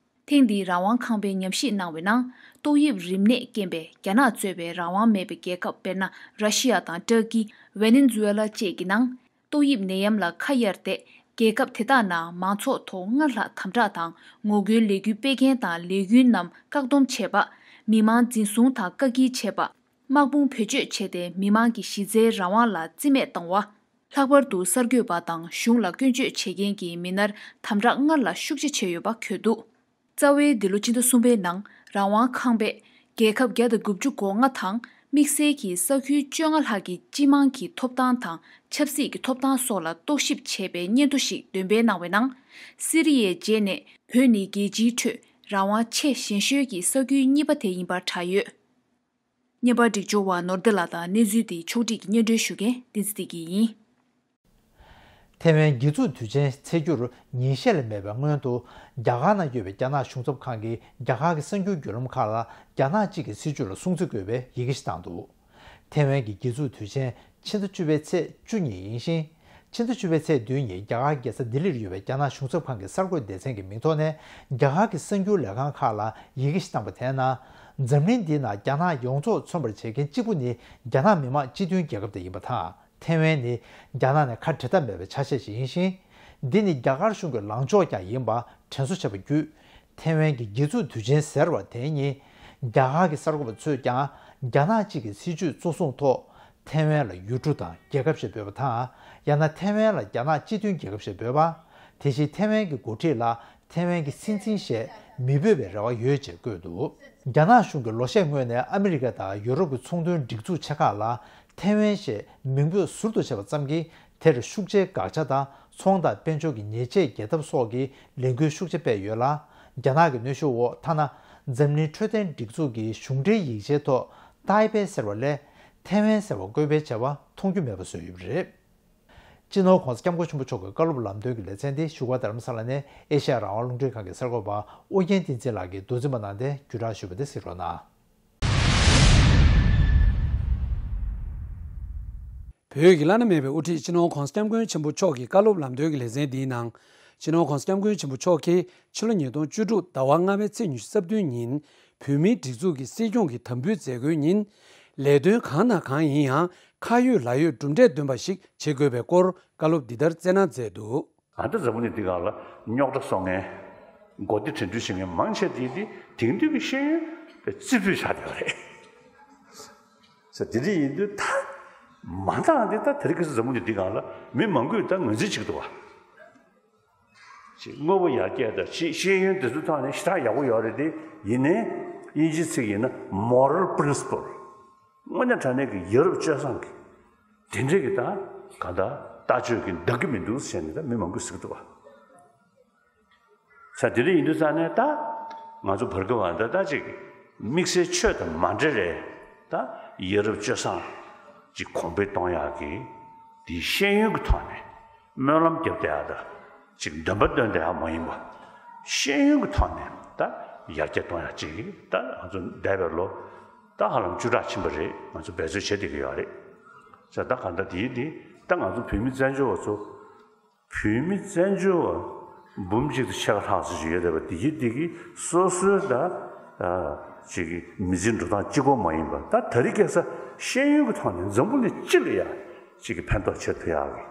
ཐེངས་འདིའི་རང་དབང་ཁང་པས་ཉམས་ཞིབ་གནང་བའི་ནང་། ཏོག་དབྱིབས་རིམས་ནད་རྐྱེན་པས་རྒྱ་ནག་གཙོས་པའི་རང་དབང་མེད་པའི་རྒྱལ་ཁབ། དཔེར་ན། ར་ཤི་ཡ་དང་ཏུར་ཀི། ཝེ་ནེ་ཛུ་ཝེ་ལ་བཅས་ཀྱི་ནང་། ཏོག་དབྱིབས་ནད་ཡམས་ལ་ཁ་གཡར་ཏེ། རྒྱལ་ཁབ་དེ་དག་ནང་མང་ཚོགས་ཐོག་སྔར་ལྷག་དམ་དྲག་དང་། ངོ་རྒོལ་ལས་འགུལ་སྤེལ་མཁན་དང་ལས་འགུལ་རྣམས་བཀག་སྡོམ་བྱས་པ། མི་མང་འཛིན་བཟུང་དང་བཀག་སྐྱིལ་བྱས་པ། དམག་དཔུང་བེད་སྤྱོད་བྱས་ཏེ། མི་མང་གི་གཞི་རྩའི་རང་དབང་ལ་རྩིས་མེད་བཏང་བ། ལྷག་པར་དུ་གསར་འགོད་པ་དང་གཞུང་ལ་སྐྱོན་བརྗོད་བྱེད་མཁན་གྱི་མི་སྣར་དམ་དྲག་སྔར་ལས་ཤུགས་ཆེ་བྱས་ཡོད་པ་འཁོད་འདུག་རྩ་བའི་འདི་ལོ་ཕྱི་ཟླ་གསུམ་པའི་ནང་རང་དབང་ཁང་པས་རྒྱལ་ཁབ་བརྒྱ་དང་དགུ་བཅུ་གོ་ལྔ་དང་དམིགས་བསལ་གྱིས་ས་ཁུལ་བཅོ་ལྔ་ལྷག་གི་སྤྱི་དམངས་ཀྱི་ཐོབ་ཐང་དང་ཆབ་སྲིད་ཀྱི་ཐོབ་ཐང་སོགས་ལ་རྟོག་ཞིབ་བྱས་པའི་སྙན་ཐོ་ཞིག་འདོན་སྤེལ་གནང་བའི་ནང་། སི་རི་ཡའི་རྗེས་ནས་བོད་ནི་རྒྱལ་སྤྱིའི་ཁྲོད་རང་དབང་ཆེས་ཞན་ཤོས་ཀྱི་ས་ཁུལ་གཉིས་པ་དེ་ཡིན་པར་གྲགས་ཡོད། བརྙན་པར་སྒྲིག་སྦྱོར་བ་ནོར་བདེ་ལགས་དང་གནས་ཚུལ་དེ་ཕྱོགས་སྒྲིག་གིས་སྙན་སྒྲོན་ཞུ་མཁན་བསྟན་འཛིན་བདེ་སྐྱིད་ཡིན། ཐའེ་ཝན་སྒེར་འཛུགས་དུས་ཆེན་ཚེས་བཅུར་ཉིན་ཤས་ལས་མེད་པའི་སྔོན་དུ། རྒྱ་གར་ནང་ཡོད་པའི་རྒྱ་ནག་གཞུང་ཚབ་ཁང་གིས་རྒྱ་གར་གྱི་གསར་འགྱུར་བརྒྱུད་ལམ་ཁག་ལ་རྒྱ་ནག་གཅིག་གི་སྲིད་བྱུས་ལ་སྲུང་བརྩི་དགོས་པའི་ཡི་གེ་ཞིག་བཏང་འདུག་ཐའེ་ཝན་གྱི་སྒེར་འཛུགས་དུས་ཆེན་ཕྱི་ཟླ་བཅུ་པའི་ཚེས་བཅུ་ཉིན་ཡིན་ཞིང་། ཕྱི་ཟླ་བཅུ་པའི་ཚེས་བདུན་ཉིན་རྒྱ་གར་རྒྱལ་ས་ལྡི་ལིར་ཡོད་པའི་རྒྱ་ནག་གཞུང་ཚབ་ཁང་གི་གསར་འགོད་སྡེ་ཚན་གྱི་མིང་ཐོག་ནས། རྒྱ་གར་གྱི་གསར་འགྱུར་ལས་ཁང་ཁག་ལ་ཡི་གེ་ཞིག་བཏང་པ་དེའི་ནང་། འཛམ་གླིང་འདིའི་ནང་རྒྱ་ནག་ཡོངས་རྫོགས་མཚོན་པར་བྱེད་མཁན་གཅིག་པུ་ནི་རྒྱ་ནག་མི་དམངས་སྤྱི་མཐུན་རྒྱལ་ཁབ་དེ་ཡིན་པ་དང་། ཐའེ་ཝན་ནི་རྒྱ་ནག་ནས་ཁ་བྲལ་ཐབས་མེད་པའི་ཆ་ཤས་ཤིག་ཡིན་ཞིང་། འདི་ནི་རྒྱ་གར་གཞུང་གི་ལངས་ཕྱོགས་ཀྱང་ཡིན་པ་དྲན་གསོ་བྱས་པ་བརྒྱུད། ཐའེ་ཝན་གྱི་སྒེར་འཛུགས་དུས་ཆེན་ཟེར་བ་དེ་ཉིད། རྒྱ་གར་གྱི་གསར་འགོད་པ་ཚོས་ཀྱང་རྒྱ་ནག་གཅིག་གི་སྲིད་བྱུས་གཙོ་བཟུང་ཐོག་ཐའེ་ཝན་ལ་ཡུལ་གྲུ་དང་རྒྱལ་ཁབ་ཞེས་འབོད་པ་དང་། ཡང་ན་ཐའེ་ཝན་ལ་རྒྱ་ནག་སྤྱི་མཐུན་རྒྱལ་ཁབ་ཞེས་འབོད་པ། དེ་བཞིན་ཐའེ་ཝན་གྱི་འགོ་ཁྲིད་ལ་ཐའེ་ཝན་གྱི་སྲིད་འཛིན་ཞེས་མི་འབོད་པའི་རེ་བ་ཡོད་ཅེས་བཀོད་འདུག་རྒྱ་ནག་གཞུང་གིས་ལོ་ཤས་སྔོན་ནས་ཨ་མི་རི་ཀ་དང་ཡུ་རོབ་ཀྱི་ཚོང་དོན་སྒྲིག་འཛུགས་ཆེ་ཁག་ལ་ཐའེ་ཝན་ཞེས་མིང་འབོད་ཟུར་དུ་བྱས་པ་ཙམ་གྱིས། དེར་ཤུགས་ཆེའི་དགག་བྱ་དང་ཚོང་དང་དཔལ་འབྱོར་གྱི་ཉེས་ཆད་འགེལ་ཐབས་སོགས་ཀྱི་ལས་འགུལ་ཤུགས་ཆེ་སྤེལ་ཡོད་ལ། རྒྱ་ནག་གི་གནོན་ཤུགས་འོག་ཐ་ན་འཛམ་གླིང་འཕྲོད་བསྟེན་སྒྲིག་འཛུགས་ཀྱི་གཞུང་འབྲེལ་ཡིག་ཆའི་ཐོག་ཏའེ་པེ་ཟེར་བ་ལས་ཐའེ་ཝན་ཟེར་བ་བཀོད་སྤེལ་བྱས་པ་མཐོང་རྒྱུ་མེད་པ་བཟོས་ཡོད་པ་རེད། སྤྱི་ནོར་༸གོང་ས་༸སྐྱབས་མགོན་ཆེན་པོ་མཆོག་གི་བཀའ་སློབ་ལམ་སྟོན་གྱི་ལེ་ཚན་དེ་བཞུགས་སྒར་རྡ་རམ་ས་ལ་ནས་ཨེ་ཤ་ཡ་རང་དབང་རླུང་འཕྲིན་ཁང་གི་གསར་འགོད་པ་ཨོ་རྒྱན་བསྟན་འཛིན་ལགས་ཀྱིས་མདོ་འཛིན་པ་གནང་སྟེ་བརྒྱུད་བསྒྲགས་ཞུས་པ་དེ་གཟིགས་རོགས་གནང་། བོད་ཀྱི་བླ་ན་མེད་པའི་དབུ་ཁྲིད་སྤྱི་ནོར་༸གོང་ས་༸སྐྱབས་མགོན་ཆེན་པོ་མཆོག་གི་བཀའ་སློབ་ལམ་སྟོན་གྱི་ལེ་ཚན་འདིའི་ནང་། སྤྱི་ནོར་༸གོང་ས་༸སྐྱབས་མགོན་ཆེན་པོ་མཆོག་གིས་ཕྱི་ལོ་ཉིས་སྟོང་བཅུ་དྲུག་ཟླ་བ་ལྔ་པའི་ཚེས་ཉི་ཤུ་རྩ་བདུན་ཉིན་བོད་མིའི་སྒྲིག་འཛུགས་ཀྱི་སྲིད་སྐྱོང་གི་དམ་འབུལ་མཛད་སྒོའི་ཉིན། ལས་དོན་གང་དང་གང་ཡིན་ཡང་ཁ་ཡོད་ལག་ཡོད་གྲུབ་འབྲས་ལྡན་པ་ཞིག་བྱེད་དགོས་པའི་སྐོར་བཀའ་སློབ་འདི་ལྟར་སྩལ་གནང་མཛད་འདུག། ད་ལྟ་འཛམ་བུ་གླིང་འདི་སྒང་ལ་རྙོག་དྲ་བཟོ་མཁན། མགོ་བདེ་དྲན་འཕྲུལ་བྱེད་མཁན་མང་ཆེ་དེ་དེ་དེང་དུས་ཀྱི་ཤེས་ཡོན་རྩིས་སྤྲོད་བྱ་བསྡད་པ་རེད། ཟེར་དེ་འདྲ་ཡིན་དུས་ད་མ་འདང་དེ་ད་དེ་རིང་ཁ་སང་འཛམ་བུ་གླིང་འདི་སྒང་ལ་མི་མང་པོས་ད་ངོས་འཛིན་བྱེད་ཀྱི་འདུག་བ། ཅིག་དངོས་པོ་ཡར་རྒྱས་དང་ཅིག་ཤེས་ཡོན་དེ་ཚོའི་ཐོག་ནས་ཞེ་དྲག་ཡག་པོ་ཡོད་རེད་དེ། ཡིན་ནའི་དབྱིན་ཇིའི་ཚིག་ཡིན་ན་moral principle། དངོས་གནས་དྲང་གནས་ཀྱི་ཡ་རབས་སྤྱོད་བཟང་གི་དེ་འདྲའི་གི་ད་གང་ལྟར་ལྟ་སྤྱོད་ཀྱི་འདང་གི་མི་འདུག་ཟེར་ནས་ད་མི་མང་པོས་ཟེར་གི་འདུག་བ། ས་དེ་འདྲ་ཡིན་དུས་ཙང་ནས་ད་ང་ཚོ་བར་སྐབས་བ་ད་ད་ཅིག་དམིགས་བསལ་ཆོས་དང་མ་འབྲེལ་རེད། ད་ཡ་རབས་སྤྱོད་བཟང་ཅིག་གོང་འཕེལ་གཏོང་ཡག་གི་དེའི་ཤེས་ཡོན་གྱི་ཐོག་ནས་སྨོན་ལམ་བརྒྱབ་བསྡད་ཡག་ད་ཅིག་འདོན་པ་འདོན་བསྡད་ཡག་མ་ཡིན་པ། ཤེས་ཡོན་གྱི་ཐོག་ནས་ད་ཡར་རྒྱས་གཏོང་ཡག་ཅིག་ད་ང་ཚོ་འདས་པའི་ལོ་ད་ཧ་ལམ་བཅུ་ཕྲག་ཕྱིན་པ་རེད། ང་ཚོ་འབད་རྩོལ་བྱེད་བསྡད་ཀྱི་ཡོད་རེད། ས་ད་གང་ལྟར་དེའི་དེ་ད་ང་ཚོ་བོད་མི་བཙན་བྱོལ་བ་ཚོ། བོད་མི་བཙན་བྱོལ་བ་འབུམ་གཅིག་དང་ཕྱེད་ཀ་ལྷག་ཙམ་ཞིག་ཡོད་བསྡད་པ་འདི་གི་འདི་གི་སོ་སོའི་ད་ཨ་ཅིག་གི་མི་ཚེའི་འགྲོ་སྟངས་གཅིག་པོ་མ་ཡིན་པ། ད་ད་རེས་ཁ་སང་ཤེས་ཡོན་གྱི་ཐོག་ནས་འཛམ་བུ་གླིང་སྤྱི་ལ་ཡ་ཅིག་གི་ཕན་ཐོགས་བྱེད་ཐུབ་ཡག་གི་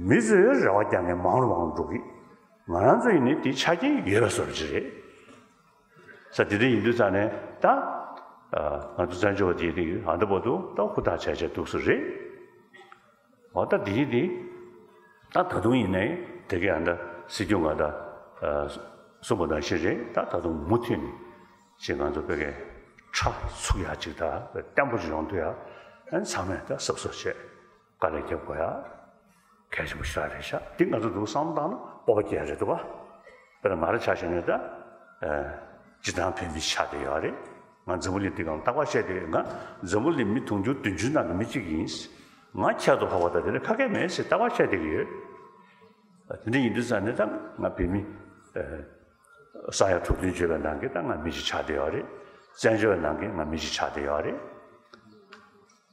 མི་ཚོས་རེ་བ་རྒྱག་མཁན་མང་རུ་མང་རུ་འགྲོ་གི། ང་རང་ཚོ་ཡིན་ནའི་དེའི་ཆ་རྐྱེན་ཡོད་པའི་བཟོ་འདྲ་ཅིག་རེད། ས་དེ་འདྲ་ཡིན་དུས་ཙང་ནས་ད་ཨ་ང་ཚོ་བཙན་བྱོལ་བ་དེ་དེ་ཨ་འདི་བར་དུ་ད་ཧུར་ཐག་བྱས་བྱས་འདུག་སེ་རེད། འོ་ད་འདི་འདི་ད་ད་དུང་ཡིན་ནའི་དེ་གའི་ཨ་ད་སྲིད་སྐྱོང་ང་ད་ཨ་གསུངས་པ་ནང་བཞིན་རེད། ད་ད་དུང་མུ་མཐུད་ནས་ཅིག་ང་ཚོ་བོད་སྐད་ཁྲ་ཚུགས་ཡག་ཅིག་ད་བརྟན་པོ་ཅིག་ཡོང་ཐུབ་ཡག་ཨ་ནི་ཚང་མས་ད་གཟབ་གཟབ་བྱས་དཀའ་ལས་རྒྱབ་དགོས་ཡག་གལ་ཆེན་པོ་ཞེ་དྲག་རེད་ཤག། འདི་ང་ཚོ་འདུག་བསམ་བློ་བཏང་ན་སྤོབས་པ་སྐྱེ་ཡག་རེད་འདུག་ག། དཔེར་ན་ང་རང་ཆ་བཞག་ན་ད་ཨ་སྤྱིར་བཏང་བོད་མི་ཆགས་བསྡད་ཡོད་རེད། ང་འཛམ་བུ་གླིང་འདི་སྒང་རྟག་པར་བཤད་བསྡད་ཡོད། ང་འཛམ་བུ་གླིང་མི་དུང་ཕྱུར་བདུན་ཅུ་ནང་གི་མི་གཅིག་ཡིན། ང་ཁྱད་དུ་འཕགས་པ་དང་དེ་ལས་ཁ་སྐད་མེད་ཟེར་རྟག་པར་བཤད་བསྡད་ཀྱི་ཡོད། དེ་འདྲ་ཡིན་དུས་ཙང་ནས་ད་ང་བོད་མི་ཨ་ས་ཡ་དྲུག་བདུན་བརྗེས་པའི་ནང་གི་ད་ང་མི་གཅིག་ཆགས་བསྡད་ཡོད་རེད། བཙན་བྱོལ་བའི་ནང་གི་ང་མི་གཅིག་ཆགས་བསྡད་ཡོད་རེད།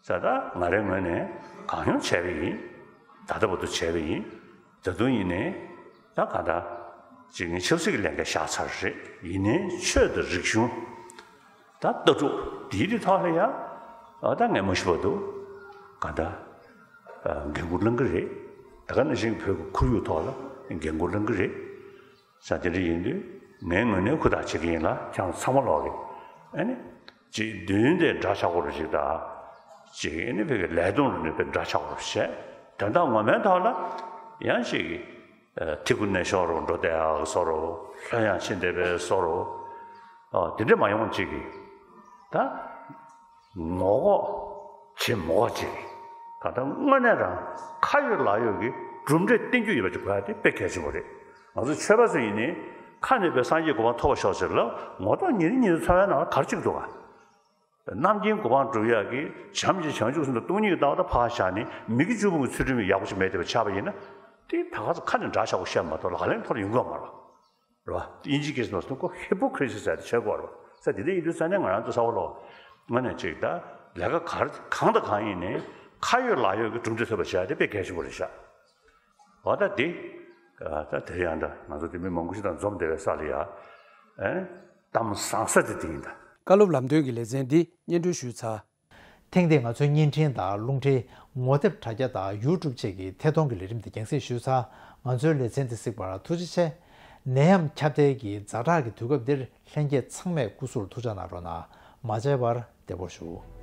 ས་ད་ང་རའི་ངོས་ནས་གང་ཡོང་བྱས་པ་ཡིན། ད་ལྟ་བར་དུ་བྱས་པ་ཡིན། ད་དུང་ཡིན་ནའི་ད་གང་ལྟར་ཅིག་ངས་ཆབ་སྲིད་ཀྱི་ལས་འགན་བཞག་ཚར་རེད། ཡིན་ནའི་ཆོས་དང་རིག་གཞུང་ད་ལྟ་གྲུབ་འདིའི་དེ་ཐོག་ལ་ཡ་ཨ་ད་ངས་མ་ཞུ་བར་དུ་གང་ལྟར་ཨ་འགན་འཁུར་གནང་གི་རེད། ད་ག་ནང་བཞིན་བོད་ཀྱི་ཁོར་ཡུག་ཐོག་ལ་འགན་འཁུར་གནང་གི་རེད། ས་དེ་འདྲ་ཡིན་དུས་ངའི་ངོས་ནས་ཧུར་ཐག་བྱེད་ཀྱི་ཡིན་ལ། ཁྱེད་རང་ཚང་མ་ལོག་གི་ཨ་ནི་ཅིག་མདུན་དེ་འདྲ་ཆགས་སྐོར་ཞིག་དང་། ཅིག་ཨ་ནི་བོད་ཀྱི་ལས་དོན་ལ་ནུས་པའི་འདྲ་ཆགས་སྐོར་བཤད། དོན་དག་ངོ་མའི་ཐོག་ལ་ཡང་ཅིག་ཨ་ཐི་གུ་ནས་ཤོར་རོ་འགྲོ་བསྡད་ཡག་བཟོ་རོ། ལྷོད་ཡངས་ཕྱིན་བསྡད་པའི་བཟོ་རོ། ཨ་དེ་འདྲ་མ་ཡོང་ཅིག་གི་ད། ངོ་ལྐོག་བྱེད་མི་དགོས་ཅིག། ད་ལྟ་དངོས་གནས་རང་ཁ་ཡོད་ལག་ཡོད་ཀྱི་གྲུབ་འབྲས་བསྟན་རྒྱུ་ཡོད་པ་ཅིག་དགོས་ཡ་དེ་དཔེ་གལ་ཆེན་པོ་རེད། ང་ཚོ་ཆོས་པ་ཚོ་ཡིན་ནའི་ཁ་ནས་པའི་སངས་རྒྱས་གོ་འཕང་ཐོབ་པར་ཤོག་ཟེར་ལབ། ངོ་ཐོག་ཉིན་རེ་ཉིན་རེ་འཚོ་བའི་ནང་ལ་ག་རེ་བྱེད་ཀྱི་འདུག་ག། རྣམ་མཁྱེན་གོ་འཕང་སྒྲུབ་ཡག་གི་བྱམས་ཀྱི་བྱང་ཆུབ་སེམས་དང་སྟོང་ཉིད་ཀྱི་ལྟ་བ་ད་ཕར་བཞག་ནས་མི་དགེ་བཅུ་སྤོང་གི་ཚུལ་ཁྲིམས་ཡག་པོ་ཞིག་མེད་བསྡད་པ་ཆགས་པ་ཡིན་ན། དེ་ད་ག་ཚོད་ཁ་ནས་འདྲ་ཆགས་པོ་བཤད་མ་གཏོགས་ལག་ལེན་ཐོག་ལ་ཡོང་གི་ཡོད་མ་རེད། རེད་བ། དབྱིན་ཇིའི་སྐད་ཆ་ནང་ཁོ་ཧི་པོ་ཀི་རེ་སི་ཟེར་ཏེ་བྱེད་དགོས་རེད་བ། ས་དེ་འདྲ་ཡིན་དུས་ས་ནས་ང་རང་ཚོ་ས་བ་ལོ། ང་ནས་ཅིག་ད་ལས་ཀ་གར་གང་དང་གང་ཡིན་ནའི་ཁ་ཡོད་ལག་ཡོད་ཀྱི་གྲུབ་འབྲས་ཐོབ་པ་བྱ་དེ་དཔེ་གལ་ཆེན་པོ་རེད་ཤག། འོ་ད་དེ། ད་དེ་ཡང་ད་ང་ཚོ་དེ་མི་མང་པོ་ཞིག་དང་འཛོམས་བསྡད་པའི་ས་ལ་ཡ། ཨེ། གཏམ་བཟང་ས་དེ་དེ་ཡིན་ད། བཀའ་སློབ་ལམ་སྟོན་གྱི་ལེ་ཚན་འདི་སྙན་སྒྲོན་ཞུས་ཚར། ཐེངས་འདིའི་ང་ཚོའི་བརྙན་འཕྲིན་དང་རླུང་འཕྲིན། ངོ་དེབ་དྲ་རྒྱ་དང་ཡུ་ཊུབ་བཅས་ཀྱི་ཐད་གཏོང་གི་ལས་རིམ་འདི་རྒྱང་སྲིང་ཞུས་ཚར། ང་ཚོའི་ལེ་ཚན་འདི་གཟིགས་པར་ཐུགས་རྗེ་ཆེ། ནད་ཡམས་ཁྱབ་གདལ་གྱི་ཛ་དྲག་གི་དུས་སྐབས་འདིར་ལྷན་རྒྱས་ཚང་མས་སྐུ་གཟུགས་ལ་ཐུགས་ཅག་གནང་རོགས་གནང་། མ་མཇལ་བར་བདེ་པོར་བཞུགས།